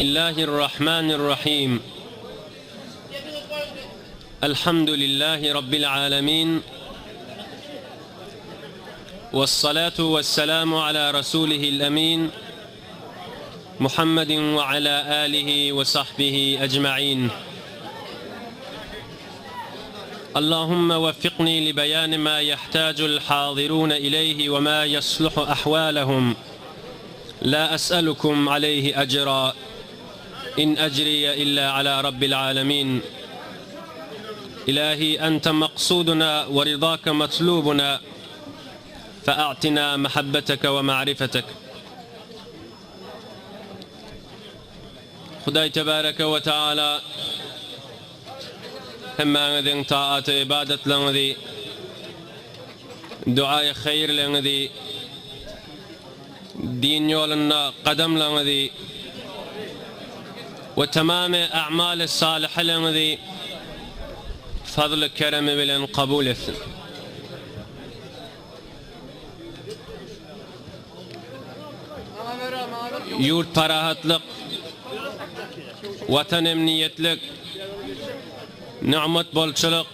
الله الرحمن الرحيم الحمد لله رب العالمين والصلاة والسلام على رسوله الأمين محمد وعلى آله وصحبه أجمعين اللهم وفقني لبيان ما يحتاج الحاضرون إليه وما يصلح أحوالهم لا أسألكم عليه أجرا إن أجري إلا على رب العالمين إلهي أنت مقصودنا ورضاك مطلوبنا فأعطنا محبتك ومعرفتك Hudaý tebareke we taala hemmäňiziň taat-y ybadatlaryňyzy, duaýy haýyrlaryňyzy, din ýolunda gadamlaryňyzy we tamamy a'maly salyhalaryňyzy fazly keremi bilen kabul etsin. Ýurt parahatlyk, Watan emniýetlik, nygmat bolçulyk,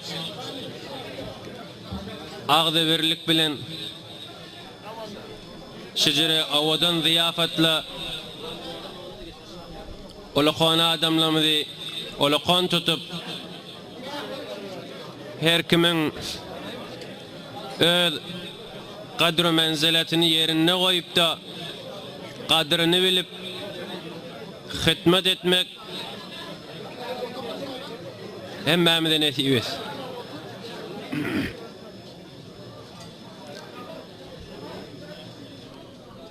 agzybirlik bilen şejere owadan zyýafatla Ulkan adamlarymyzy ulkan tutup, her kimiň öz gadru-menziletini ýerinde goýup-da, gadryny bilip hytmat etmek hemmämize nesip etsin.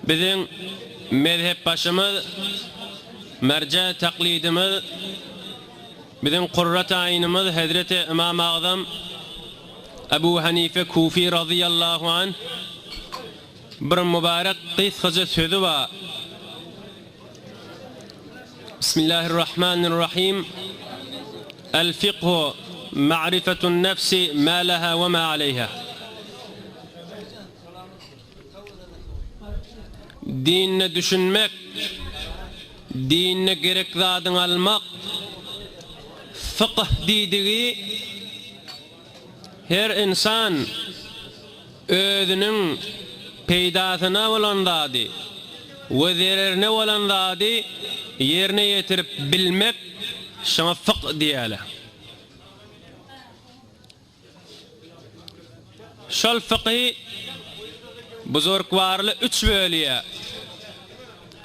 Biziň mezhepbaşymyz, merje taklidimiz, biziň kurrat aýnymyz hezreti Ymam Agzam Ebu Hanife Kufi razyýallahu anh bir mübarek gysgaja sözi bar. Bismillahirrahmanirrahim. El fikhu ma'rifetun nefsi ma leha we ma aleyha. Dinine düşünmek, dinine gerek zadyňy almak, fykyh diýdigi her ynsan özüniň peýdasyna bolan zady we zererine bolan zady ýerine ýetirip bilmek şoňa fykyh diýýärler. Şol fyky buzurgwarly üç bölýär.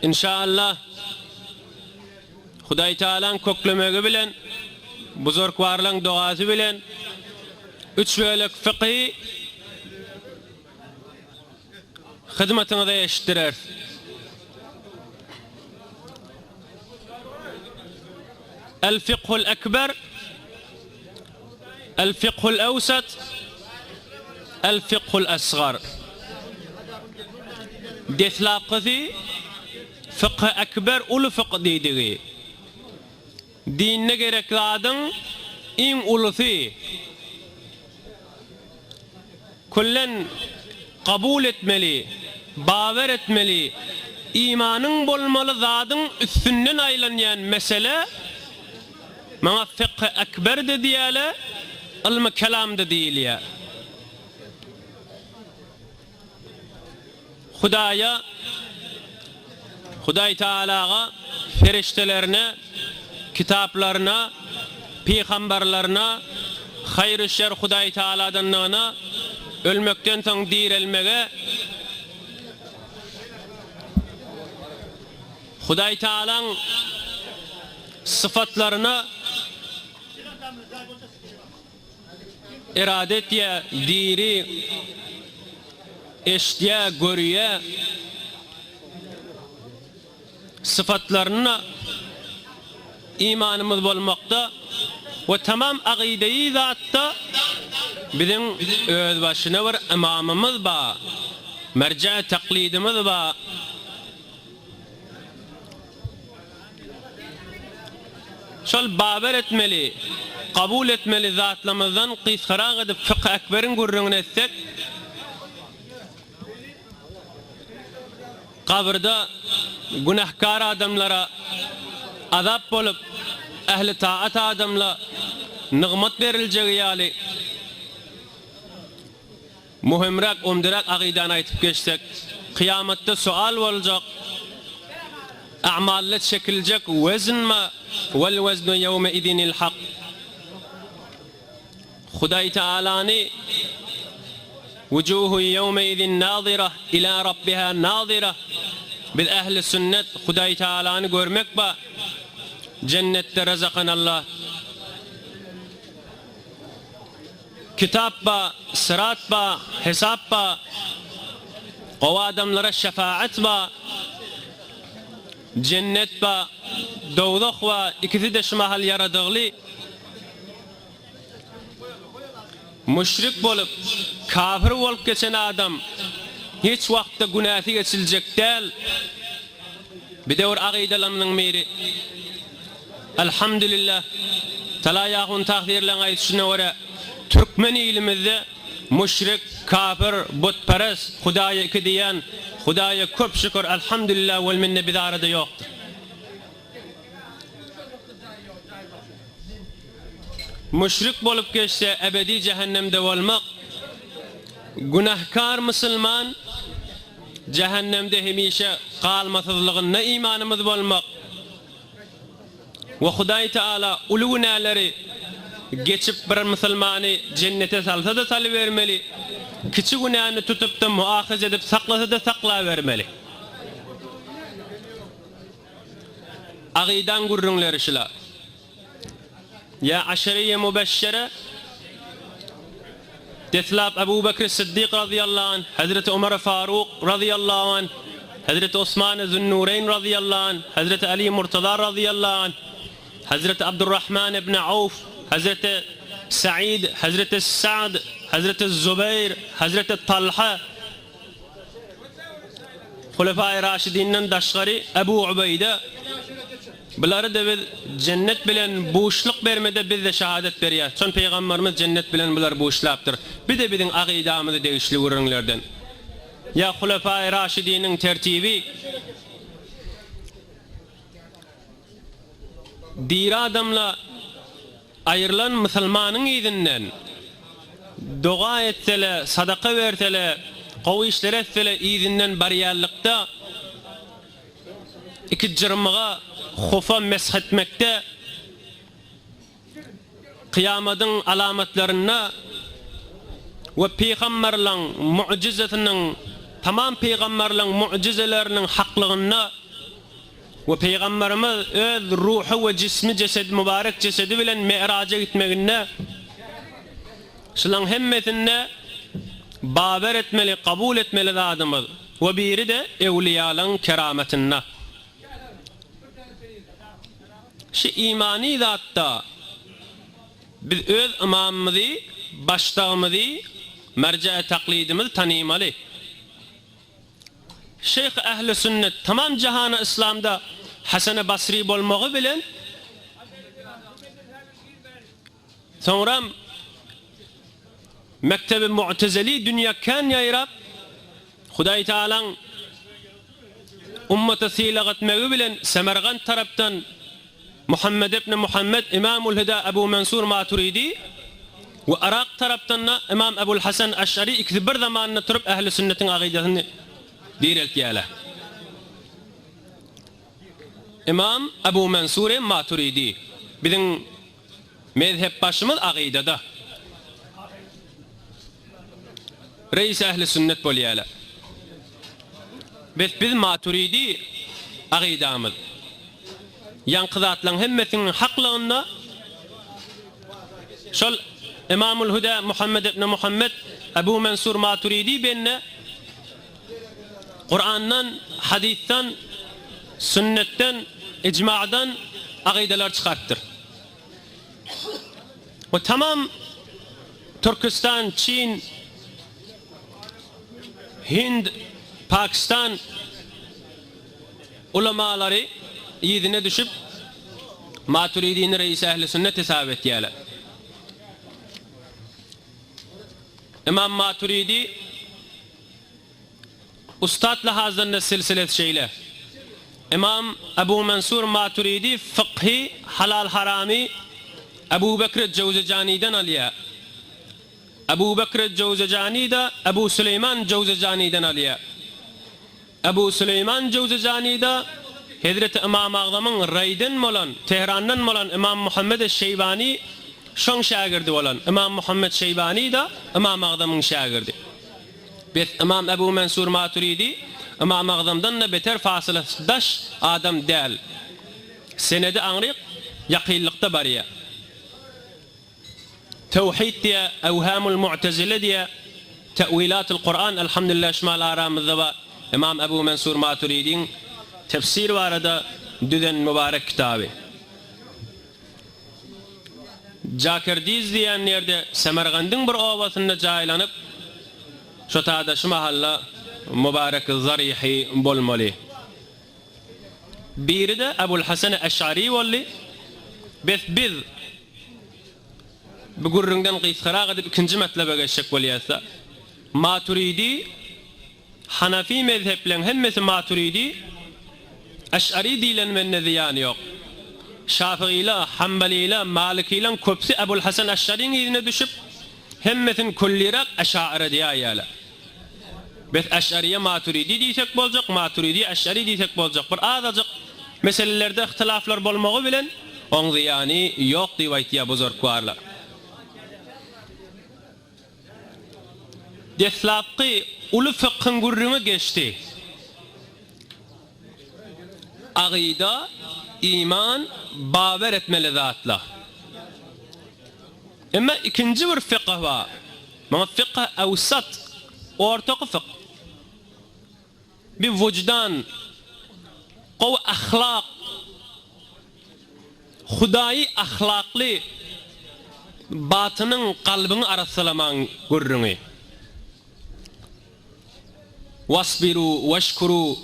Inşaallah, Hudaý Tagalaň köklemegi bilen, buzurgwarlaň dogasy bilen üç bölek fyky hyzmatyňyza eşitdireris. El-fikhul ekber, El-fikhul ewsat, El-fikhul esgar. Deslapkysy fykhy ekber uly fykh diýdigi. Dinde gerek zadyň iň ulusy. Küllen kabul etmeli, bawer etmeli, imanyň bolmaly zadyň üstünden aýlanýan mesele, Muňa fykhy ekber-de diýýärler, ylmy kelam-da diýilýär. Hudaýa, Hudaý Tagalaga, perişdelerine, kitaplaryna, pygamberlerine, haýry-şer Hudaý Tagaladandygyna, ölmekden soň direlmege, Hudaý Tagalaň syfatlaryna erada etýär, diri, eşidýär, görýär, syfatlaryna imanymyz bolmakda we tamam agydaýy zatda biziň özbaşyna bir ymamymyz bar, merje taklidimiz bar. Şol bawer etmeli, kabul etmeli zatlarymyzdan gysgarak edip Fykh Ekberiň gürrüňini etsek, gabyrda günähkar adamlara. Azap bolup, ähli taat adamla nygmat beriljegi ýaly, möhümräk, umdyrak akydany aýtyp geçsek, kyýamatda sual boljak, a'malla çekiljek wezn ba, Wal weznu ýewme izinil hak. Hudaý Taalany Wujuhu ýewme izin nazira ila rabbiha nazira Biz ähli sünnet Hudaý Taalany görmek ba Jennetde razakanallah Kitap ba, syrat ba, hesap ba, gowy adamlara şefaat ba, Jennet ba, dowzah ba, ikisi-de şu mahal ýaradygly. Müşrik bolup, kafir bolup geçen adam hiç wagtda günäsi geçiljek däl. Bir döwür agydalamyzyň biri, Elhamdülillah, Talaý ahun tahzirleň aýdyşyna görä, türkmen ilimizde müşrik, kafir, butperest, Hudaýa iki diýen, Hudaýa köp şükür, Elhamdülillah wel minne biz arada ýokdur. Müşrik bolup geçse ebedi jähennemde bolmak, günähkar musulman jähennemde hemişe galmasyzlygynda imanymyz bolmak we Hudaý Teala uly günäleri geçip bir musulmany jennete salsa-da salybermeli, kiçi günäni tutup-da muahyz edip saklasa-da saklabermeli. Agydaň gürrüňleri şula. Ýa aşereýe mübeşşere deslap Ebu Bekri Siddik razyýallahu anh, Hezreti Omar Faruk razyýallahu anh, Hezreti Osman Zünnureýn razyýallahu anh, Hezreti Ali Murtaza razyýallahu anh, Hezreti Abdurrahman ibn Awf, Hezreti Said, Hezreti Sa'd, Hezreti Zubeýr, Hezreti Talha, Hulefaýy Raşidinden daşgary Ebu Ubeýde, bulary-da biz jennet bilen buşluk bermede biz-de şahadat berýäs. Çün Pygamberimiz jennet bilen bulary buşlapdyr. Bir-de biziň akydamyza degişli gürrüňlerden. Ýa Hulefaýy Raşidiniň tertibi diri adamla Aýrylan musulmanyň yzyndan doga etsele, sadaka bersele, gowy işler etsele yzyndan barýanlykda ikijyrmyga hufa mesh etmekde kyýamadyň alamatlarynda we pygamberleň mu'jizesynyň tamam pygamberleň mu'jizeleriniň haklygynda We Pygamberimiz öz ruhy we jismi jesedi mübarek jesedi bilen Me'raja gitmeginde şulaň hemmesinde bawer etmeli, kabul etmeli zadymyz we biri-de ewliýalaň keramatynda. Şu imany zatda biz öz ymamymyzy, başdagymyzy, merje-i taklidimizi tanymaly. Şeýh ähli sünnet tamam jahana yslamda Hasany Basry bolmagy bilen soňram mektebi mu'tezeli dünýä kän ýaýrap Hudaý Tagalaň ummata sylag etmegi bilen Semergant tarapdan Muhammed ibn Muhammed Imamul Huda Ebu Mansur Maturidi we Yrak tarapdan-da Ymam Ebul Hasan Aş'ari ikisi bir zamanda turup ähli sünnetiň agydasyny direltýärler. Ymam Ebu Mansur Maturidi biziň mezhepbaşymyz agydada. Reis ähli sünnet bolýarlar. Bes biz maturidi agydamyz. Ýaňky zatlaň hemmesiniň haklygynda şol Ymamul Huda Muhammed ibn Muhammed Ebu Mensur Maturidi bende Kurandan, hadysdan, sünnetden, ijmadan agydalar çykarypdyr. We tamam Türküstan, Çin, Hind, Pakistan ulamalary yzyna düşüp Maturidini reis ähli sünnet hesap etýärler. Ymam Maturidi Ussat lahazdan-da silsilesi şeýle. Ymam Ebu Mansur Maturidi fykhy, halal-haramy Ebu Bekr Jöwzejanydan alýar. Ebu Bekr Jöwzejany-da Ebu Süleýman Jöwzejanydan alýar. Ebu Süleýman Jöwzejany-da Hezreti Ymam Agzamyň Reýden bolan, Tährandan bolan Ymam Muhammed Şeýbany şoň şägirdi bolan. Ymam Muhammed Şeýbany-da Ymam Agzamyň şägirdi. Bes Ymam Ebu Mensur Maturidi Ymam Agzamdan-da beter fasylasy daş adam däl. Senedi aňryk ýakynlykda barýar. Tewhid diýä, Ewhamul Mu'tezile diýä, Tewilatul Kuran Elhamdülillah şumal aramyzda bar. Ymam Ebu Mensur Maturidiň tefsir barada düzen mübarek kitaby. Jakerdiz diýen ýerde Semergandyň bir obasynda jaýlanyp, şo tada şu mahalla mübarek zaryhy bolmaly. Biri-de Ebul Hasan Eş'ari boldy. Bes biz bu gürrüňden gysgarak edip ikinji matlaba geçjek bolýas-da. Maturidi, Hanafi mezhepleň hemmesi Maturidi, Eş'ari diýlen mende zyýany ýok. Şafygyla, Hanbalyla, Malikileň köpüsi Ebul Hasan Eş'ariň yzyna düşüp, hemmesini külliräk Eşaira diýäýýärler. Bes Eş'ariýe Maturidi diýsek boljak, Maturidiýe Eş'ari diýsek boljak. Bir azajyk meselelerde yhtylaflar bolmagy bilen oň zyýany ýok diýip aýtýar buzurgwarlar. Deslapky uly fykhyň gürrüňi geçdi. Agyda, iman, bawer etmeli zatlar. Emma ikinji bir fykyh bar. Muňa fykh awsat, ortaky fykh. Bir wyždan, gowy ahlak, hudaýy ahlakly batynyň kalbyňy arassalamagyň gürrüňi. Wasbiru weşkuru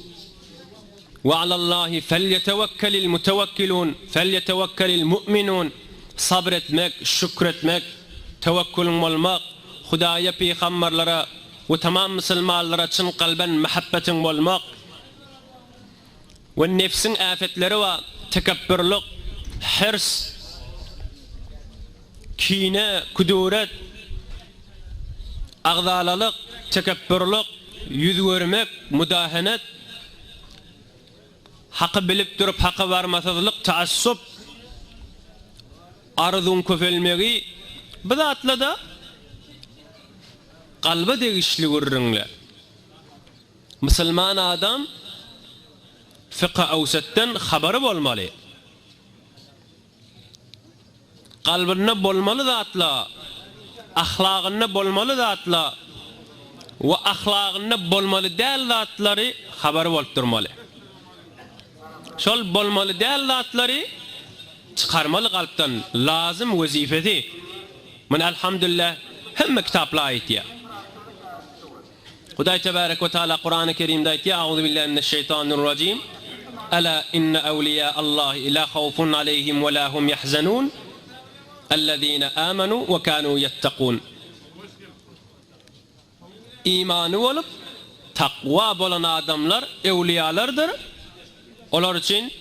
we alallahi felýetewekkelil mutewekkiluun felýetewekkelil mu'minuun Sabyr etmek, şükretmek, tewekkulyň bolmak, Hudaýa, pygamberlere we tamam musulmanlara çyn kalben mähebbetiň bolmak we nebsiň äfetleri bar, tekepbürlik, hirs, Kine, küdüret, agzalalyk, tekepbürlik, ýüz görmek, mudahenet, haky bilip durup haka barmasyzlyk, taassup, arzuwyň köpelmegi, bu zatlar-da kalba degişli gürrüňler. Musulman adam fykh-y awsatdan habary bolmaly. Kalbynda bolmaly zatla, ahlagynda bolmaly zatla we ahlagynda bolmaly däl zatlary habary bolup durmaly. Şol bolmaly däl zatlary çykarmaly kalpdan, lazym wezipesi. Muny elhamdülillah hemme kitaplar aýtýar. Hudaý tebarek we taala Kurany Kerimde aýtýar, Auzubillahi mineşşeýtanirrajim, Ela inne awliýa Allahi la hawfun aleýhim we la hum ýahzanun, Ellezine amanu we kanu ýettekun. Imany bolup, takwa bolan adamlar öwliýalardyr. Olar üçin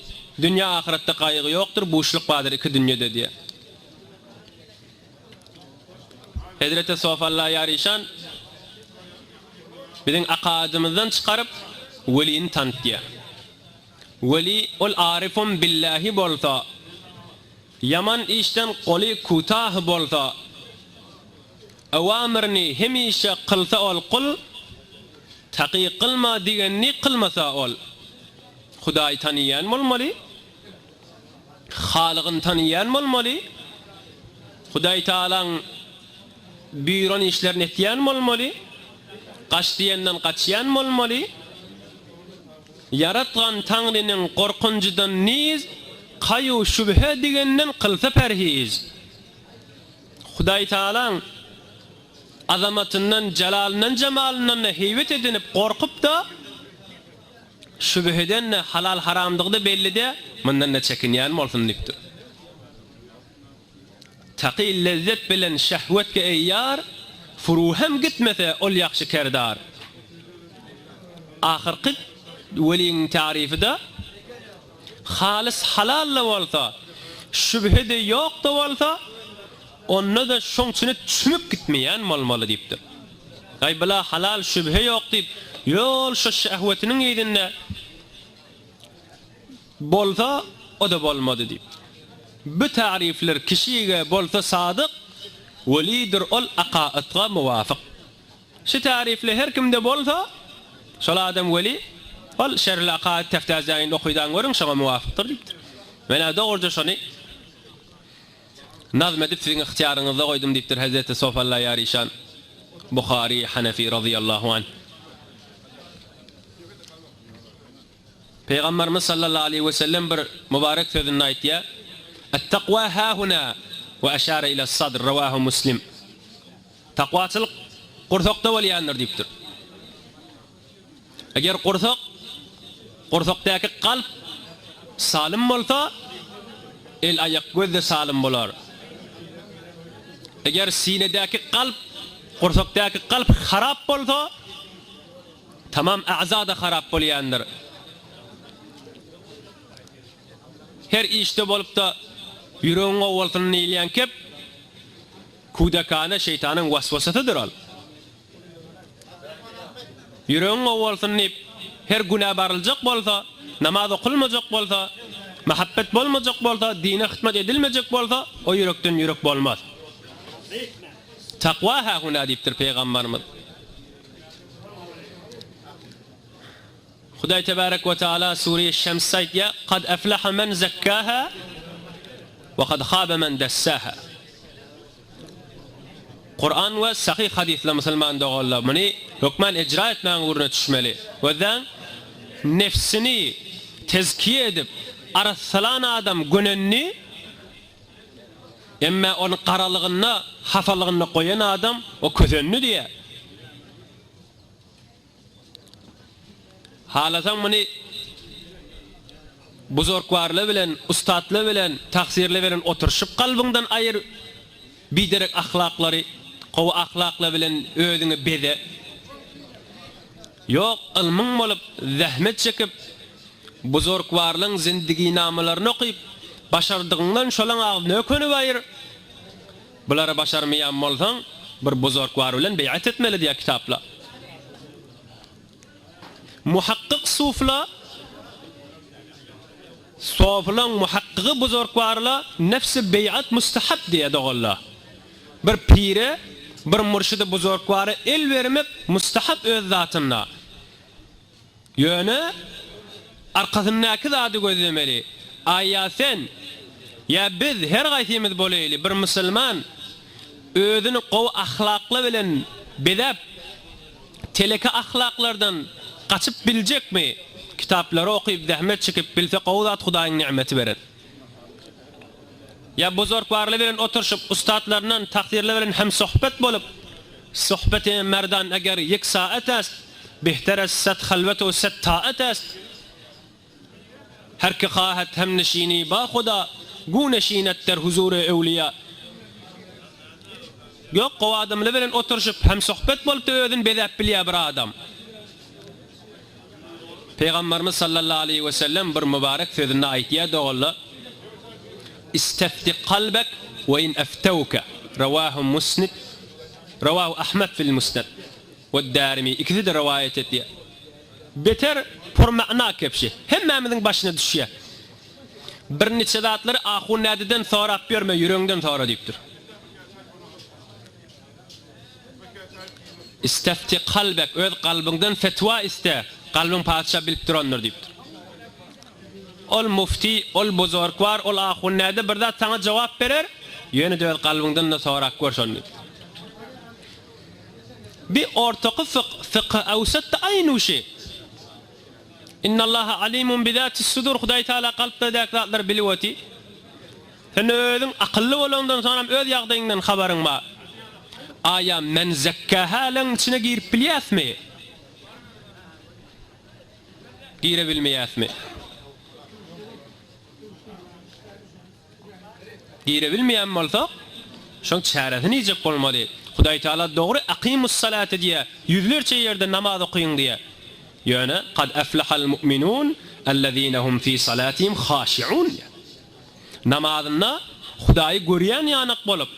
dünýä ahyretde gaýgy ýokdur, buşluk bardyr iki dünýede diýýär. Hezreti Sofalla Ýaryşan biziň akadymyzdan çykaryp welini tanytýar. Weli ol aryfun billahi bolsa, ýaman işden goly kutah bolsa, ewamyryny hemişe kylsa ol kul, taky kylma digenini kylmasa ol. Hudaýy tanyýan bolmaly. Halygyny tanaýan bolmaly, Hudaý Tagalaň buýran işlerini etýän bolmaly, gaç diýenden gaçýan bolmaly, Ýaratgan Taňrynyň gorkunjydan niz, kaýu şübhe digenden kylsa perhiz. Hudaý Tagalaň azamatyndan, jelalyndan, jemalyndan-da heýbet edinip gorkup-da, Şübheden-de halal-haramdygy-da belli-dä, mundan-da çekinýän bolsun diýipdir. Taky lezzet bilen şehwetge eýýar, Furuhem gitmese ol ýagşy kerdar. Ahyrky weliň taryfy-da. Halys halal-da bolsa, şübhe-de ýok-da bolsa, onda-da şoň içine çümüp gitmeýän bolmaly diýipdir. Aý, bula halal, şübhe ýok diýip, ýol şo şehwetiniň yzynda bolsa, o-da bolmady diýipdir. Bu taryfler kişige bolsa sadyk, welidir ol akaýytga muwafyk. Şu taryfly her kimde bolsa, şol adam weli, ol Şerhül akaid Teftazaýyny okydan görüň, şoňa muwafykdyr diýipdir. Men-ä dogruja şony nazm edip siziň ygtyýaryňyzda goýdum diýipdir Hezreti Sofalla Ýaryşan Buhary Hanefi razyýallahu anh. Pygamberimiz sallallahu aleýhi we sellem bir mübarek sözünde aýtýar, Et-takwa hahuna we eşara iles-sadr, rawahu Muslim. Takwaçylyk gursakda bolýandyr diýipdir. Eger gursak, gursakdaky kalp salym bolsa, el-aýak, göz-de salym bolar. Eger sinedäki kalp, gursakdaky kalp harap bolsa, tamam agza-da harap bolýandyr. Her işde bolup-da ýüregiň gowy bolsun diýilýän kep, Kudakana şeýtanyň waswasasydyr ol. Ýüregiň gowy bolsun diýip, her günä baryljak bolsa, namaz okulmajak bolsa, muhabbet bolmajak bolsa, dine hytmat edilmejek bolsa, o ýürekden ýürek bolmaz. Takwa hahuna diýipdir pygambarymyz. Hudaý tebarek we taala Sure-i Şemsde aýdýar, Kad eflaha men zekkaha we kad habe men dessaha. Kuran we sahyh hadyslar musulman doganlar muny hökman ejra etmäň ugruna düşmeli. Gözläň, nefsini tezkiýe edip arassalan adam gönendi, emme ony garalygynda, hafalygynda goýan adam o kösendi diýýär. Halasaň muny buzorkwarlar bilen, ussatlar bilen, tagsyrlar bilen oturyşyp kalbyňdan aýyr biderek ahlaklary, gowy ahlaklar bilen özüňi beze. Ýok, ylmyň bolup, zähmet çekip, buzorkwarlaň zindiginamalaryny okyp, başardygyňdan şolaň agzyna ökünip aýyr. Bulary başarmaýan bolsaň, bir buzorkwar bilen beýat etmeli diýýär kitaplar. Muhakkyk sufla, sofulaň muhakkygy buzorkwarla nefsi beýat mustahap diýýär doganlar. Bir pire, bir murşidi buzorkwara el bermek mustahap öz zatynda. Ýöne arkasyndaky zady gözlemeli. Aý ýa sen, ýa biz her gaýsymyz bolaýly bir musulman özüni gowy ahlaklar bilen bezäp teleke ahlaklardan gaçyp biljekmi? Kitaplary okyp zähmet çekip bilse gowy zat Hudaýyň nigmeti beren. Ýa buzorkwarlar bilen oturyşyp, ussatlaryndan taksirler bilen hemsohbet bolup, Sohbeti merdan eger ýek saat est, Behter ez set halwet u set taat est. Her ki hahet hemneşini ba Huda, Gu neşinet der huzuri öwliýa. Ýok, gowy adamlar bilen oturyşyp, hemsohbet bolup-da özüni bezäp bilýär bir adam. Pygamberimiz sallallahu aleýhi we sellem bir mübarek sözünde aýtýar, doganlar, Istefti kalbek we in eftewke, Rawahu Musnid, Rawahu Ahmed fil Musned we Darimi, ikisi-de rowaýat edýär. Beter purma'na kebşi, hemmämiziň başyna düşýär. Birniçe zatlary ahun nädeden sorap ýörme, ýüregiňden sora diýipdir. Istefti kalbek, öz kalbyňdan fetwa iste, kalbyň patyşa bilip durandyr diýipdir. Ol mufti, ol buzorkwar, ol ahun näde bir zat saňa jogap berer, ýöne-de öz kalbyňdan-da sorap gör şony diýipdir. Bi ortaky fykh, fykhy awsat-da aýny şi. Innallaha alimun bizatis sudur, Hudaý Tagala kalplardäki zatlary bilip otyr. Sen özüň akylly bolaňdan soňram öz ýagdaýyňdan habaryň bar. Aýa men zekkähäleň içine girip bilýäsmi? Gire bilmeýäsmi? Gire bilmeýän bolsak, şoň çäresini iýjek bolmaly. Hudaý Tagala dogry akymussalate diýýär, ýüzlerçe ýerde namaz okyň diýýär. Ýöne kad eflahal mu'minun ellezine hum fi salatihim haşiun diýýär. Namazynda Hudaýy görýän ýanak bolup,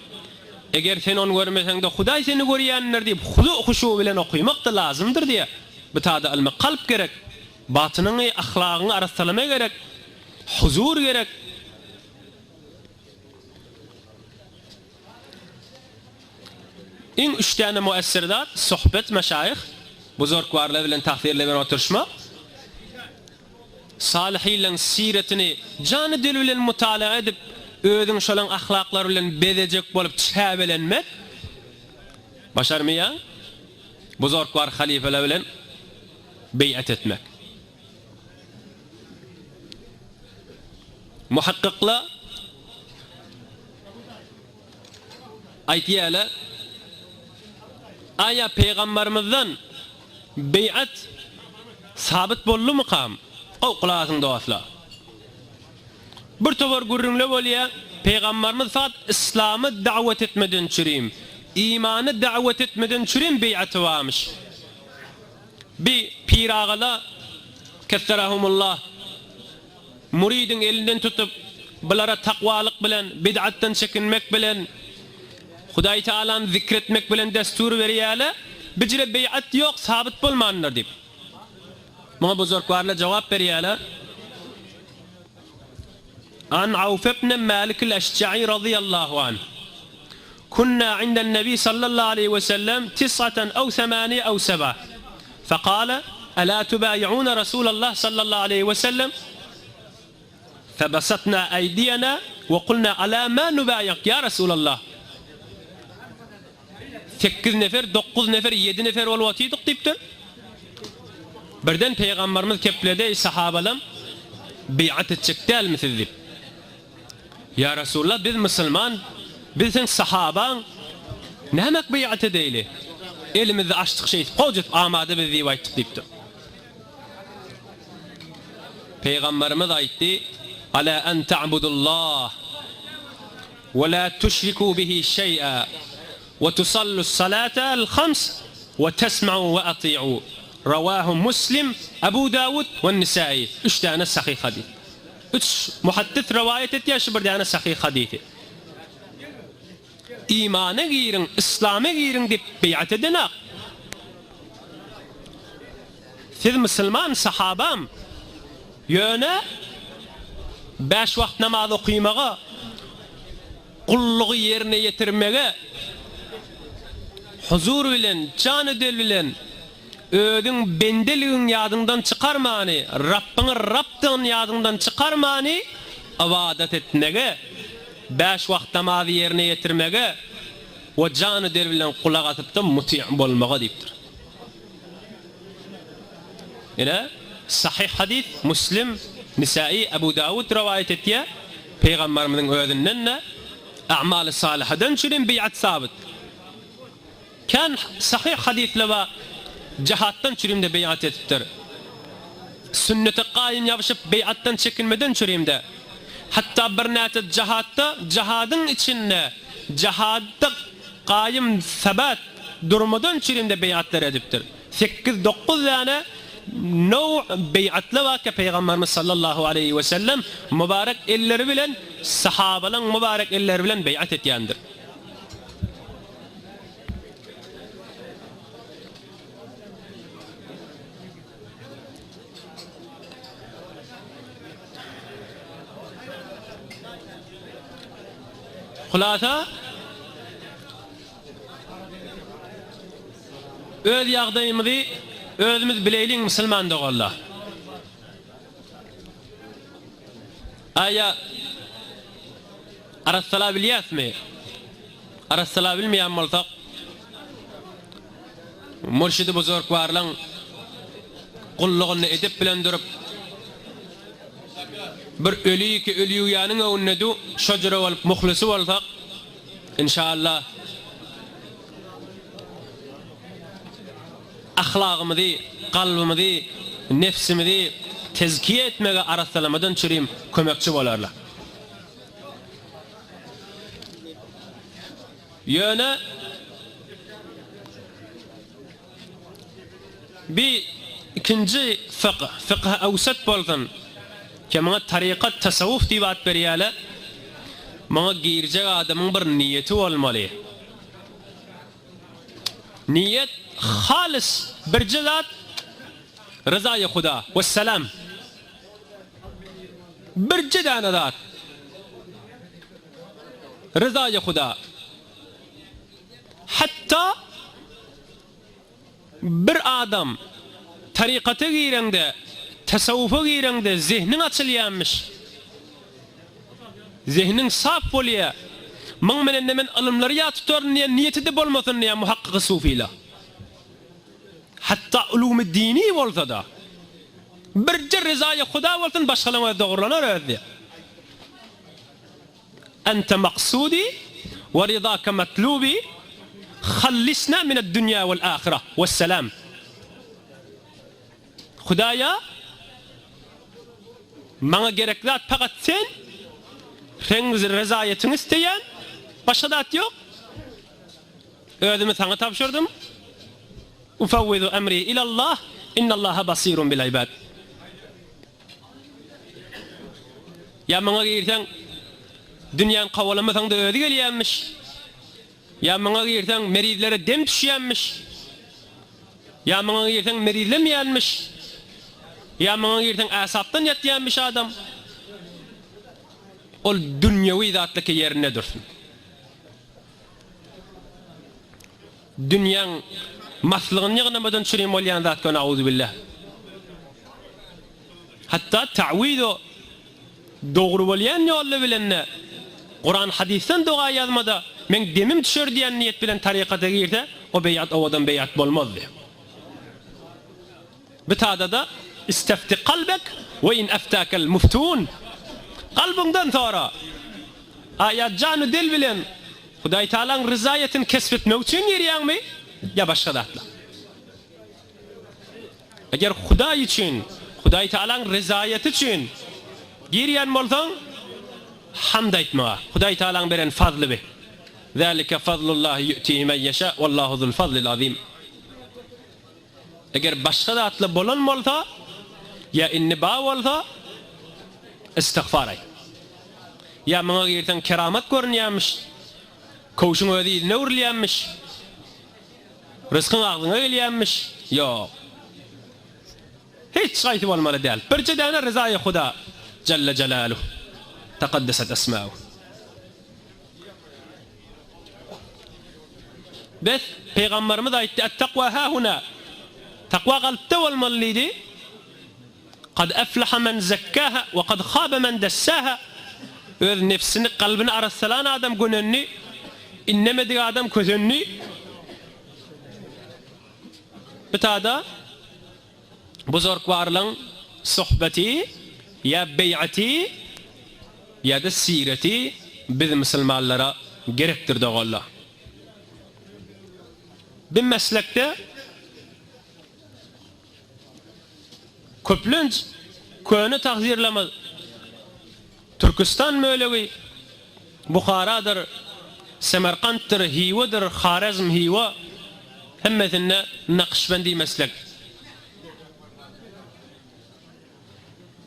eger sen ony görmeseň-de Hudaý seni görýändir diýip huzu huşu bilen okymak-da lazymdyr diýýär. Bu tada ylmy kalp gerek, batynyňy, ahlagyňy arassalama gerek, huzur gerek. Iň üç däne muessir zat, sohbet, meşaýyh, buzurgwarlar bilen tahsirli bilen oturyşmak, salyhynlaryň siretini jany-dil bilen mutalaa edip, özüňi şolaryň ahlaklary bilen bezejek bolup çäbelenmek, başarmaýaň, buzurgwar halypalar bilen beýat etmek. Muhakkyklar aýtýarlar, Aýa pygambarymyzdan beýat sabyt boldumykam? Gowy gulak asyň dostlar. Bir towar gürrüňler bolýar, pygambarymyz fakat yslama dawet etmeden çürim, imana dawet etmeden çürim beýaty barmyş. Bi piragala, kesserahumullah, müridiň elinden tutup, bulara takwalyk bilen, bid'atdan çekinmek bilen, Hudaý Taalany zikretmek bilen destur berýärler, bijire beýat ýok, sabyt bolmandyr diýip. Muňa buzurgwarlar jogap berýärler. An Awf ibn Malik al-Eşja'i razyýallahu anh. Kunna inde'n Nebi sallallahu aleýhi we sellem tis'aten ew semaniye ew seba. Fekale, Ela tubayi'une Resulallah sallallahu aleýhi we sellem? Febasatna eýdiýena we kulna ala ma nubayi'uk ýa Resulallah? Sekiz nefer, dokuz nefer, ýedi nefer bolup otydyk diýipdir. Birden Pygamberimiz kepledi, Eý sahabalam, beýat etjek dälmi siz diýip. Ýa Resulallah, biz musulman, biz seň sahabaň, nämek beýat edeýli? Elimizi açdyk şeýdip, gowja edip amada biz diýip aýtdyk diýipdir. Pygamberimiz aýtdy, Ala en ta'budullah we la tuşriku bihi şeý'a we tusallu salata al-hams we tesma'u we ati'u. Rawahu Muslim, Abu Dawud we Nisai. Üç däne sahyh hadys. Üç muhaddis rowaýat etýär şu bir däne sahyh hadysy. Imana giriň, yslama giriň diýip beýat edenak. Siz musulman sahabam, ýöne bäş wagt namaz okymaga, gullugy ýerine ýetirmege huzur bilen, jany-dil bilen özüň bendeligiň ýadyňdan çykarmany, Rabbyňy Rabdygyny ýadyňdan çykarmany ybadat etmege, bäş wagt namazy ýerine ýetirmege we jany-dil bilen gulak asyp-da mutyg bolmaga diýipdir. Ine, sahyh hadys, Muslim, Nisai, Abu Dawud rowaýat etýär, Pygamberimiziň özünden-de a'maly salyhadan üçin beýat sabyt. Kän sahyh hadyslar bar, jihatdan çürimde beýat edipdir. Sünnete gaýym ýapyşyp beýatdan çekinmeden çürimde. Hatda birnäçe jihatda, jihadyň içinde, jihatda gaýym sabat durmadan çürimde beýatlar edipdir. Sekiz-dokuz däne now beýatlar bar ki Pygamberimiz sallallahu aleýhi we sellem mübarek elleri bilen sahabalaň mübarek elleri bilen beýat etýändir. Hulasa, öz ýagdaýymyzy özümiz bileýliň musulman doganlar. Aýa arassalabilýäsmi? Arassalabilmeýän bolsak, Mürşidi buzurgwarlaň gullugynda edep bilen durup, bir ölüki ölüýanyň öňünde du, şo jüre bolup muhlysy bolsak, inşallah, ahlagymyzy, kalbymyzy, nefsimizi tezkiýe etmege arassalamadan çürim kömekçi bolarlar. Ýöne bi ikinji. Ikinji fykh, fykh-y ewsat bolsun, ki muňa tarykat, tasawwuf diýip at berýärler. Muňa girjek adamyň bir niýeti bolmaly. Niýet halys birje zat, ryzaýy Huda, wessalam. Birje däne zat. Ryzaýy Huda. Hatda Bir adam tarykata gireňde, tasawwufa gireňde zehniň açylýarmyş. Zehniň sap bolýar. Muň bilen-de men ylymlary ýat tutaryn diýen niýeti-de bolmasyn diýýär muhakkyky sufylar. Hatda ulumy dini bolsa-da, birje ryzaýy Huda bolsun, başgalaryň özi dogurlanar özi diýýär. Ente maksudi we ridake matlubi hallisna mined dünýä wel ahire wessalam. Hudaýa maňa gerek zat pakat sen, seň rezaýetiňi isleýän, başga zat ýok. Özümi saňa tabşyrdym. Ufawwidu emri ilallah, innallaha basirun bil ibad. Ýa muňa girseň, dünýäni kowalamasaň-da özi gelýänmiş. Ýa muňa girseň, merizlere dem düşýänmiş. Ýa muňa girseň, merizlemeýänmiş. Ýa muňa girseň, äsapdan ýatýanmyş adam. Ol dünýewi zatlyky ýerinde dursun. Dünýäň maslygyny ýygnamadan çürim bolýan zat gön auzubillah. Hatda ta'wiz o dogry bolýan ýolda bilende Kuran hadysdan doga ýazmada meň demim düşer diýen niýet bilen tarykata girse o beýat owadan beýat bolmazdy. Bu tadada istefti kalbek we in eftakel muftun kalbyňdan sora. A ýa janu dil bilen Hudaý Tagalaň ryzaýatyny kesp etmek üçin girýäňmi ýa başga zatlar? Eger Hudaý üçin, Hudaý Tagalaň ryzaýaty üçin girýän bolsaň, hamd aýtmaga, Hudaý Tagalaň beren fazly bi. Zalike fazlullahi ýu'tihi men ýeşa, wallahu zul fazlil azim. Eger başga zatla bolan bolsa, ýa indi ba bolsa, istigfar aýt. Ýa muňa girseň keramat görünýärmiş, köwşüň özi yzyna öwrülýärmiş, ryskyň agzyňa gelýärmiş, ýok. Hiç haýsy bolmaly däl. Birje däne ryzaýy Huda, Jelle Jelaluh, Takaddesat Esmauh. Bes, Pygamberimiz aýtdy, Et-takwa hâhuna, Takwa kalpda bolmaly diýdi. Kad eflaha men zekkaha we kad habe men dessaha, Öz nebsini, kalbyny arassalan adam gönendi, inlemedik adam kösendi. Bu tada buzurgwarlaň sohbeti ýa beýaty ýa-da sireti biz musulmanlara gerekdir doganlar. Bu meslekde köplenç köne tagzyrlarymyz Türküstan bölegi Buharadyr, Semerkantdyr, Hywadyr, Horezm, Hywa hemmesinde Nakşbendi meslek.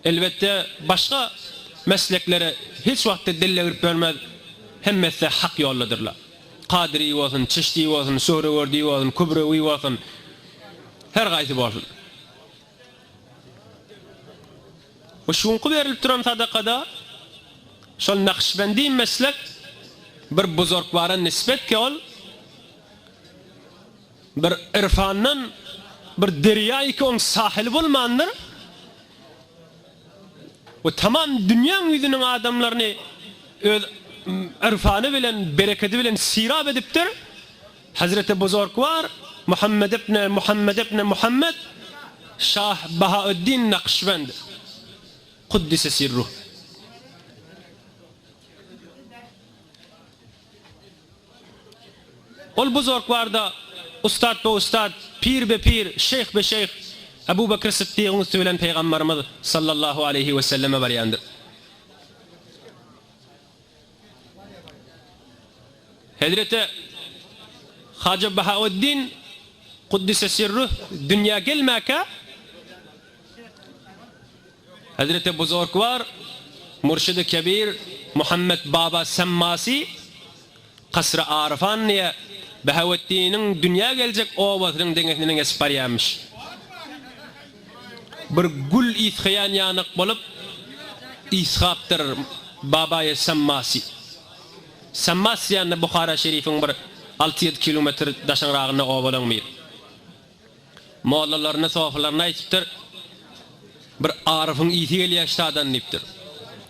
Elbetde başga mesleklere hiç wagtda dil degirip görmez, hemmesi-de hak ýoldadyrlar. Kadyry bolsun, Çişdi bolsun, Suhrewerdi bolsun, Kübrewi bolsun, her gaýsy bolsun. We şuňky berilip duran sadakada şol Nakşbendi meslek bir buzurgwara nisbet ki ol bir irfandan bir derýa ki oň sahili bolmandyr we tamam dünýäň ýüzüniň adamlaryny öz irfany bilen berekedi bilen sirap edipdir. Hezreti Buzurgwar Muhammed ibn Muhammed ibn Muhammed Şah Bahaüddin Nakşbend Kuddise sirruh. Ol buzurgwarda ustad be ustad, pir be pir, şeýh be şeýh Ebu Bekr Sytdygyň üsti bilen Pygambarymyz sallallahu aleýhi weselleme barýandyr. Hezreti Haja Bahaüddin Kuddise sirruh dünýä gelmäkä. Hezreti Buzurgwar Murşidi Kebir Muhammet Baba Semmasy Kasry Aryfan diýe Behaweddiniň dünýä geljek obasynyň deňesinden geçip barýarmyş. Bir gül ysgaýan ýanak bolup ysgapdyr Babaýy Semmasy. Semmas diýende Buhara şerifiň bir alty-ýedi kilometr daşaňragynda obalaň biri. Mollalaryna, sofylaryna aýtypdyr, Bir aryfyň ysy gelýär ştadan diýipdir.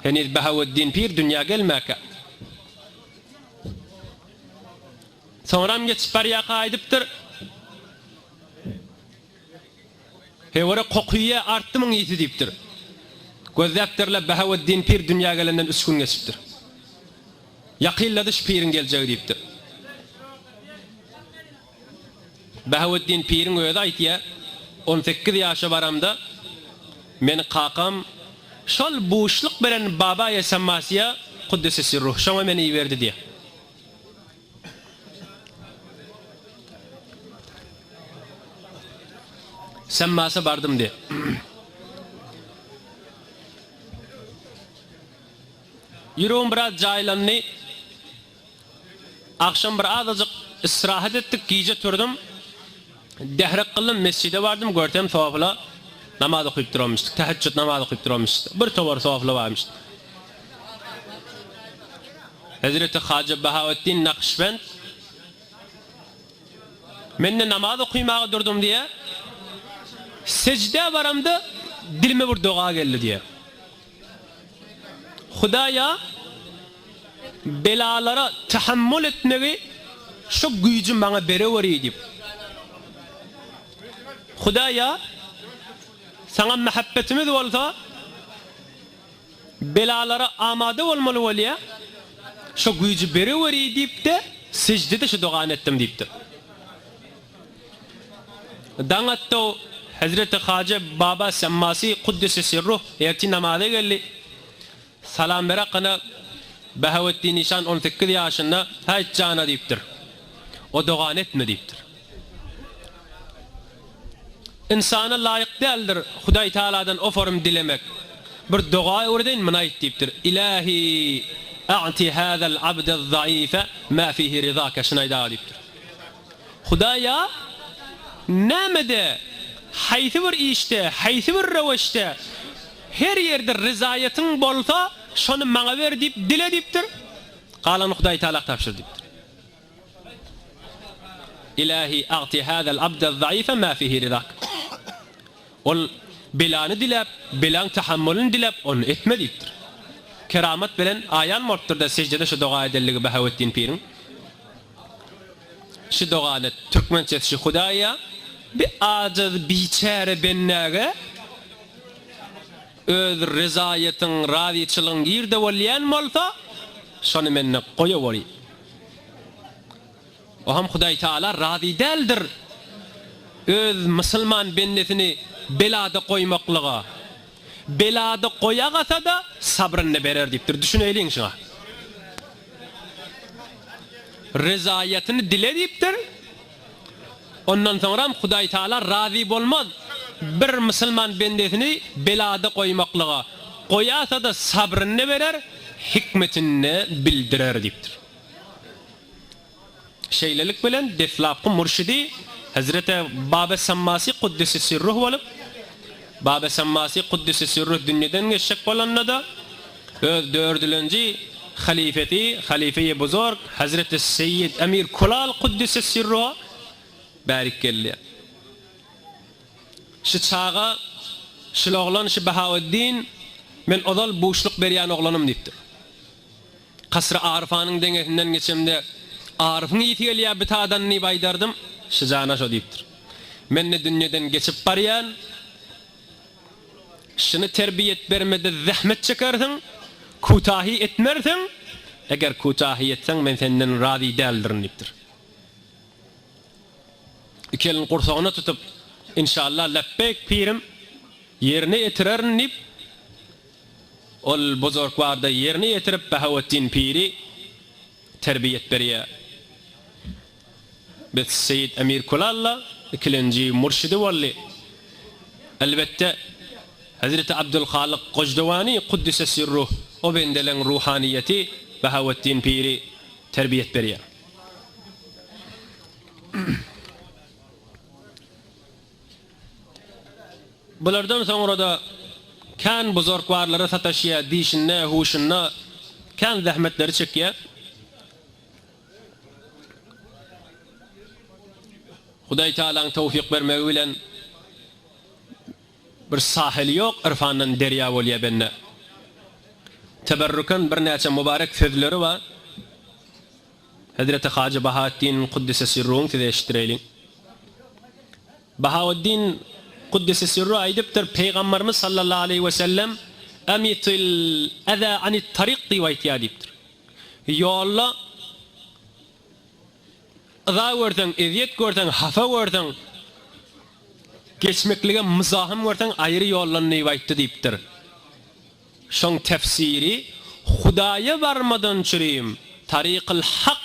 Heniz Bahaweddin pir dünýä gelmäkä. Soňram geçip barýarka aýdypdyr, Hewere kokuýa artdy muň ysy diýipdir. Gözläpdirler, Bahaweddin pir dünýä gelenden üç gün geçipdir. Ýakynlady şu piriň geljegi diýipdir. Bahaweddin piriň özi aýtýar, 18 ýaşa baramda, meni kakam şol buşluk beren Baba Ýesemasiýa, Kuddise sirruh, şoňa meni iberdi diýýär. Semmasa bardym diýýär. Ýüregim biraz jaýlandy. Agşam bir azajyk istirahat etdik, gije turdum, dährek kyldym, mesjide bardym, görsem sofla namaz okyp duranmyşdyk, täheçjüt namaz okyp duranmyşdyk. Bir towar sofla barmyş. Hezreti Haja Bahaweddin Nakşbend Men-de namaz okymaga durdum diýýär. Sejdä baramda dilime bir doga geldi diýýär. Hudaýa belalara tahammul etmegi şu güýji maňa bereweri diýip. Hudaýa saňa mähebbetimiz bolsa belalara amada bolmaly bolýa, şo güýji bereweri diýip-de seždede şu dogany etdim diýipdir. Daň atdy, Hezreti Haja Baba Semmasy Kuddise Sirruh ertir namaza geldi. Salam berakana Bahaweddin işan on sekiz ýaşynda, Häýt jana diýipdir. O dogany etme diýipdir. Ynsana laýyk däldir Hudaý Tagaladan o form dilemek. Bir doga öwredeýin muny aýt diýipdir. Ilahi a'ti hazal abdez zaife ma fihi rizake şuny aýdaga diýipdir. Hudaýa nämede, haýsy bir işde, haýsy bir röwüşde, her ýerde ryzaýatyň bolsa, şony maňa ber diýip dile diýipdir. Galanyny Hudaý Tagala tabşyr diýipdir. Ilahi a'ti hazal abdez zaife ma fihi rizak. Ol belany diläp, belaň tahammulyny diläp, ony etme diýipdir. Keramat bilen aýan bolupdyr-da seždede şu doga edenligi Bahaweddin piriň. Şu dogany türkmençesi şu Hudaýa bi ajyz biçäre bendäge öz rezaýatyň razyçylygyň nirde bolýan bolsa şony mende goýaweri. Oham Hudaý Taala razy däldir öz musulman bendesini belada goýmaklyga. Belada goýagasada sabryny berer diýipdir. Düşüneýliň şuňa. Rezaýatyny dile diýipdir. Ondan soňram Hudaý Taala razy bolmaz bir musulman bendesini belada goýmaklyga. Goýasada sabryny berer, hikmetini bildirer diýipdir. Şeýlelik bilen, deslapky mürşidi Hezreti Baba Sammasy Kuddise Sirruh bolup, Baba Sammasy Kuddise Sirruh dünýeden geçjek bolanda-da, öz dördülenji halifesi, Halife-i Buzurg Hezreti Seýýid Emir Kulal Kuddise Sirruha bärik geldi. Şu çaga, şul oglan, şu Bahaweddin, men ozal buşluk berýän oglanym diýipdir. Kasry Aryfanyň deňesinden geçemde, Aryfyň ysy gelýär bitadan diýip aýdardym, Şyjana şo diýipdir. Men-de dünýeden geçip barýan, şyny terbiýet bermede zähmet çekersiň, kütahy etmersiň, eger kütahy etseň men senden razy däldirin diýipdir. Iki elini gursagyna tutup, Inşallah lepbeýk pirim, ýerine ýetirerin diýip, Ol buzurkbarda ýerine ýetirip Bahaweddin piri terbiýet berýär. Biz Seýit Emir Kulalla ikilenji murşidi boldy. Elbetde. Hezreti Abdulhalyk Gojdawany Kuddise Sirruh o bendeleň ruhanyýeti Bahaweddin piri terbiýet berýär. Bulardan soňra-da kän buzorkwarlara sataşýar, dişinde, huşunda kän zähmetleri çekýär. Hudaý Tagalaň towfyk bermegi bilen bir sahyly ýok yrfandan derýa bolýar bende. Teberrukan birnäçe mübarek sözleri bar. Hezreti Hajy Bahaeddin Kuddise Sirruň size eşitdireýliň. Bahaeddin Kuddise Sirru aýdypdyr, Pygamberimiz sallallahu aleýhi we sellem Emitil eza anit taryk diýip aýtýar diýipdir. Ýolda yza görseň, ezýet görseň, hapa görseň, geçmeklige muzahym görseň aýry ýoldan diýip aýtdy diýipdir. Şoň tefsiri, Hudaýa barmadan çürim, tarykyl hak,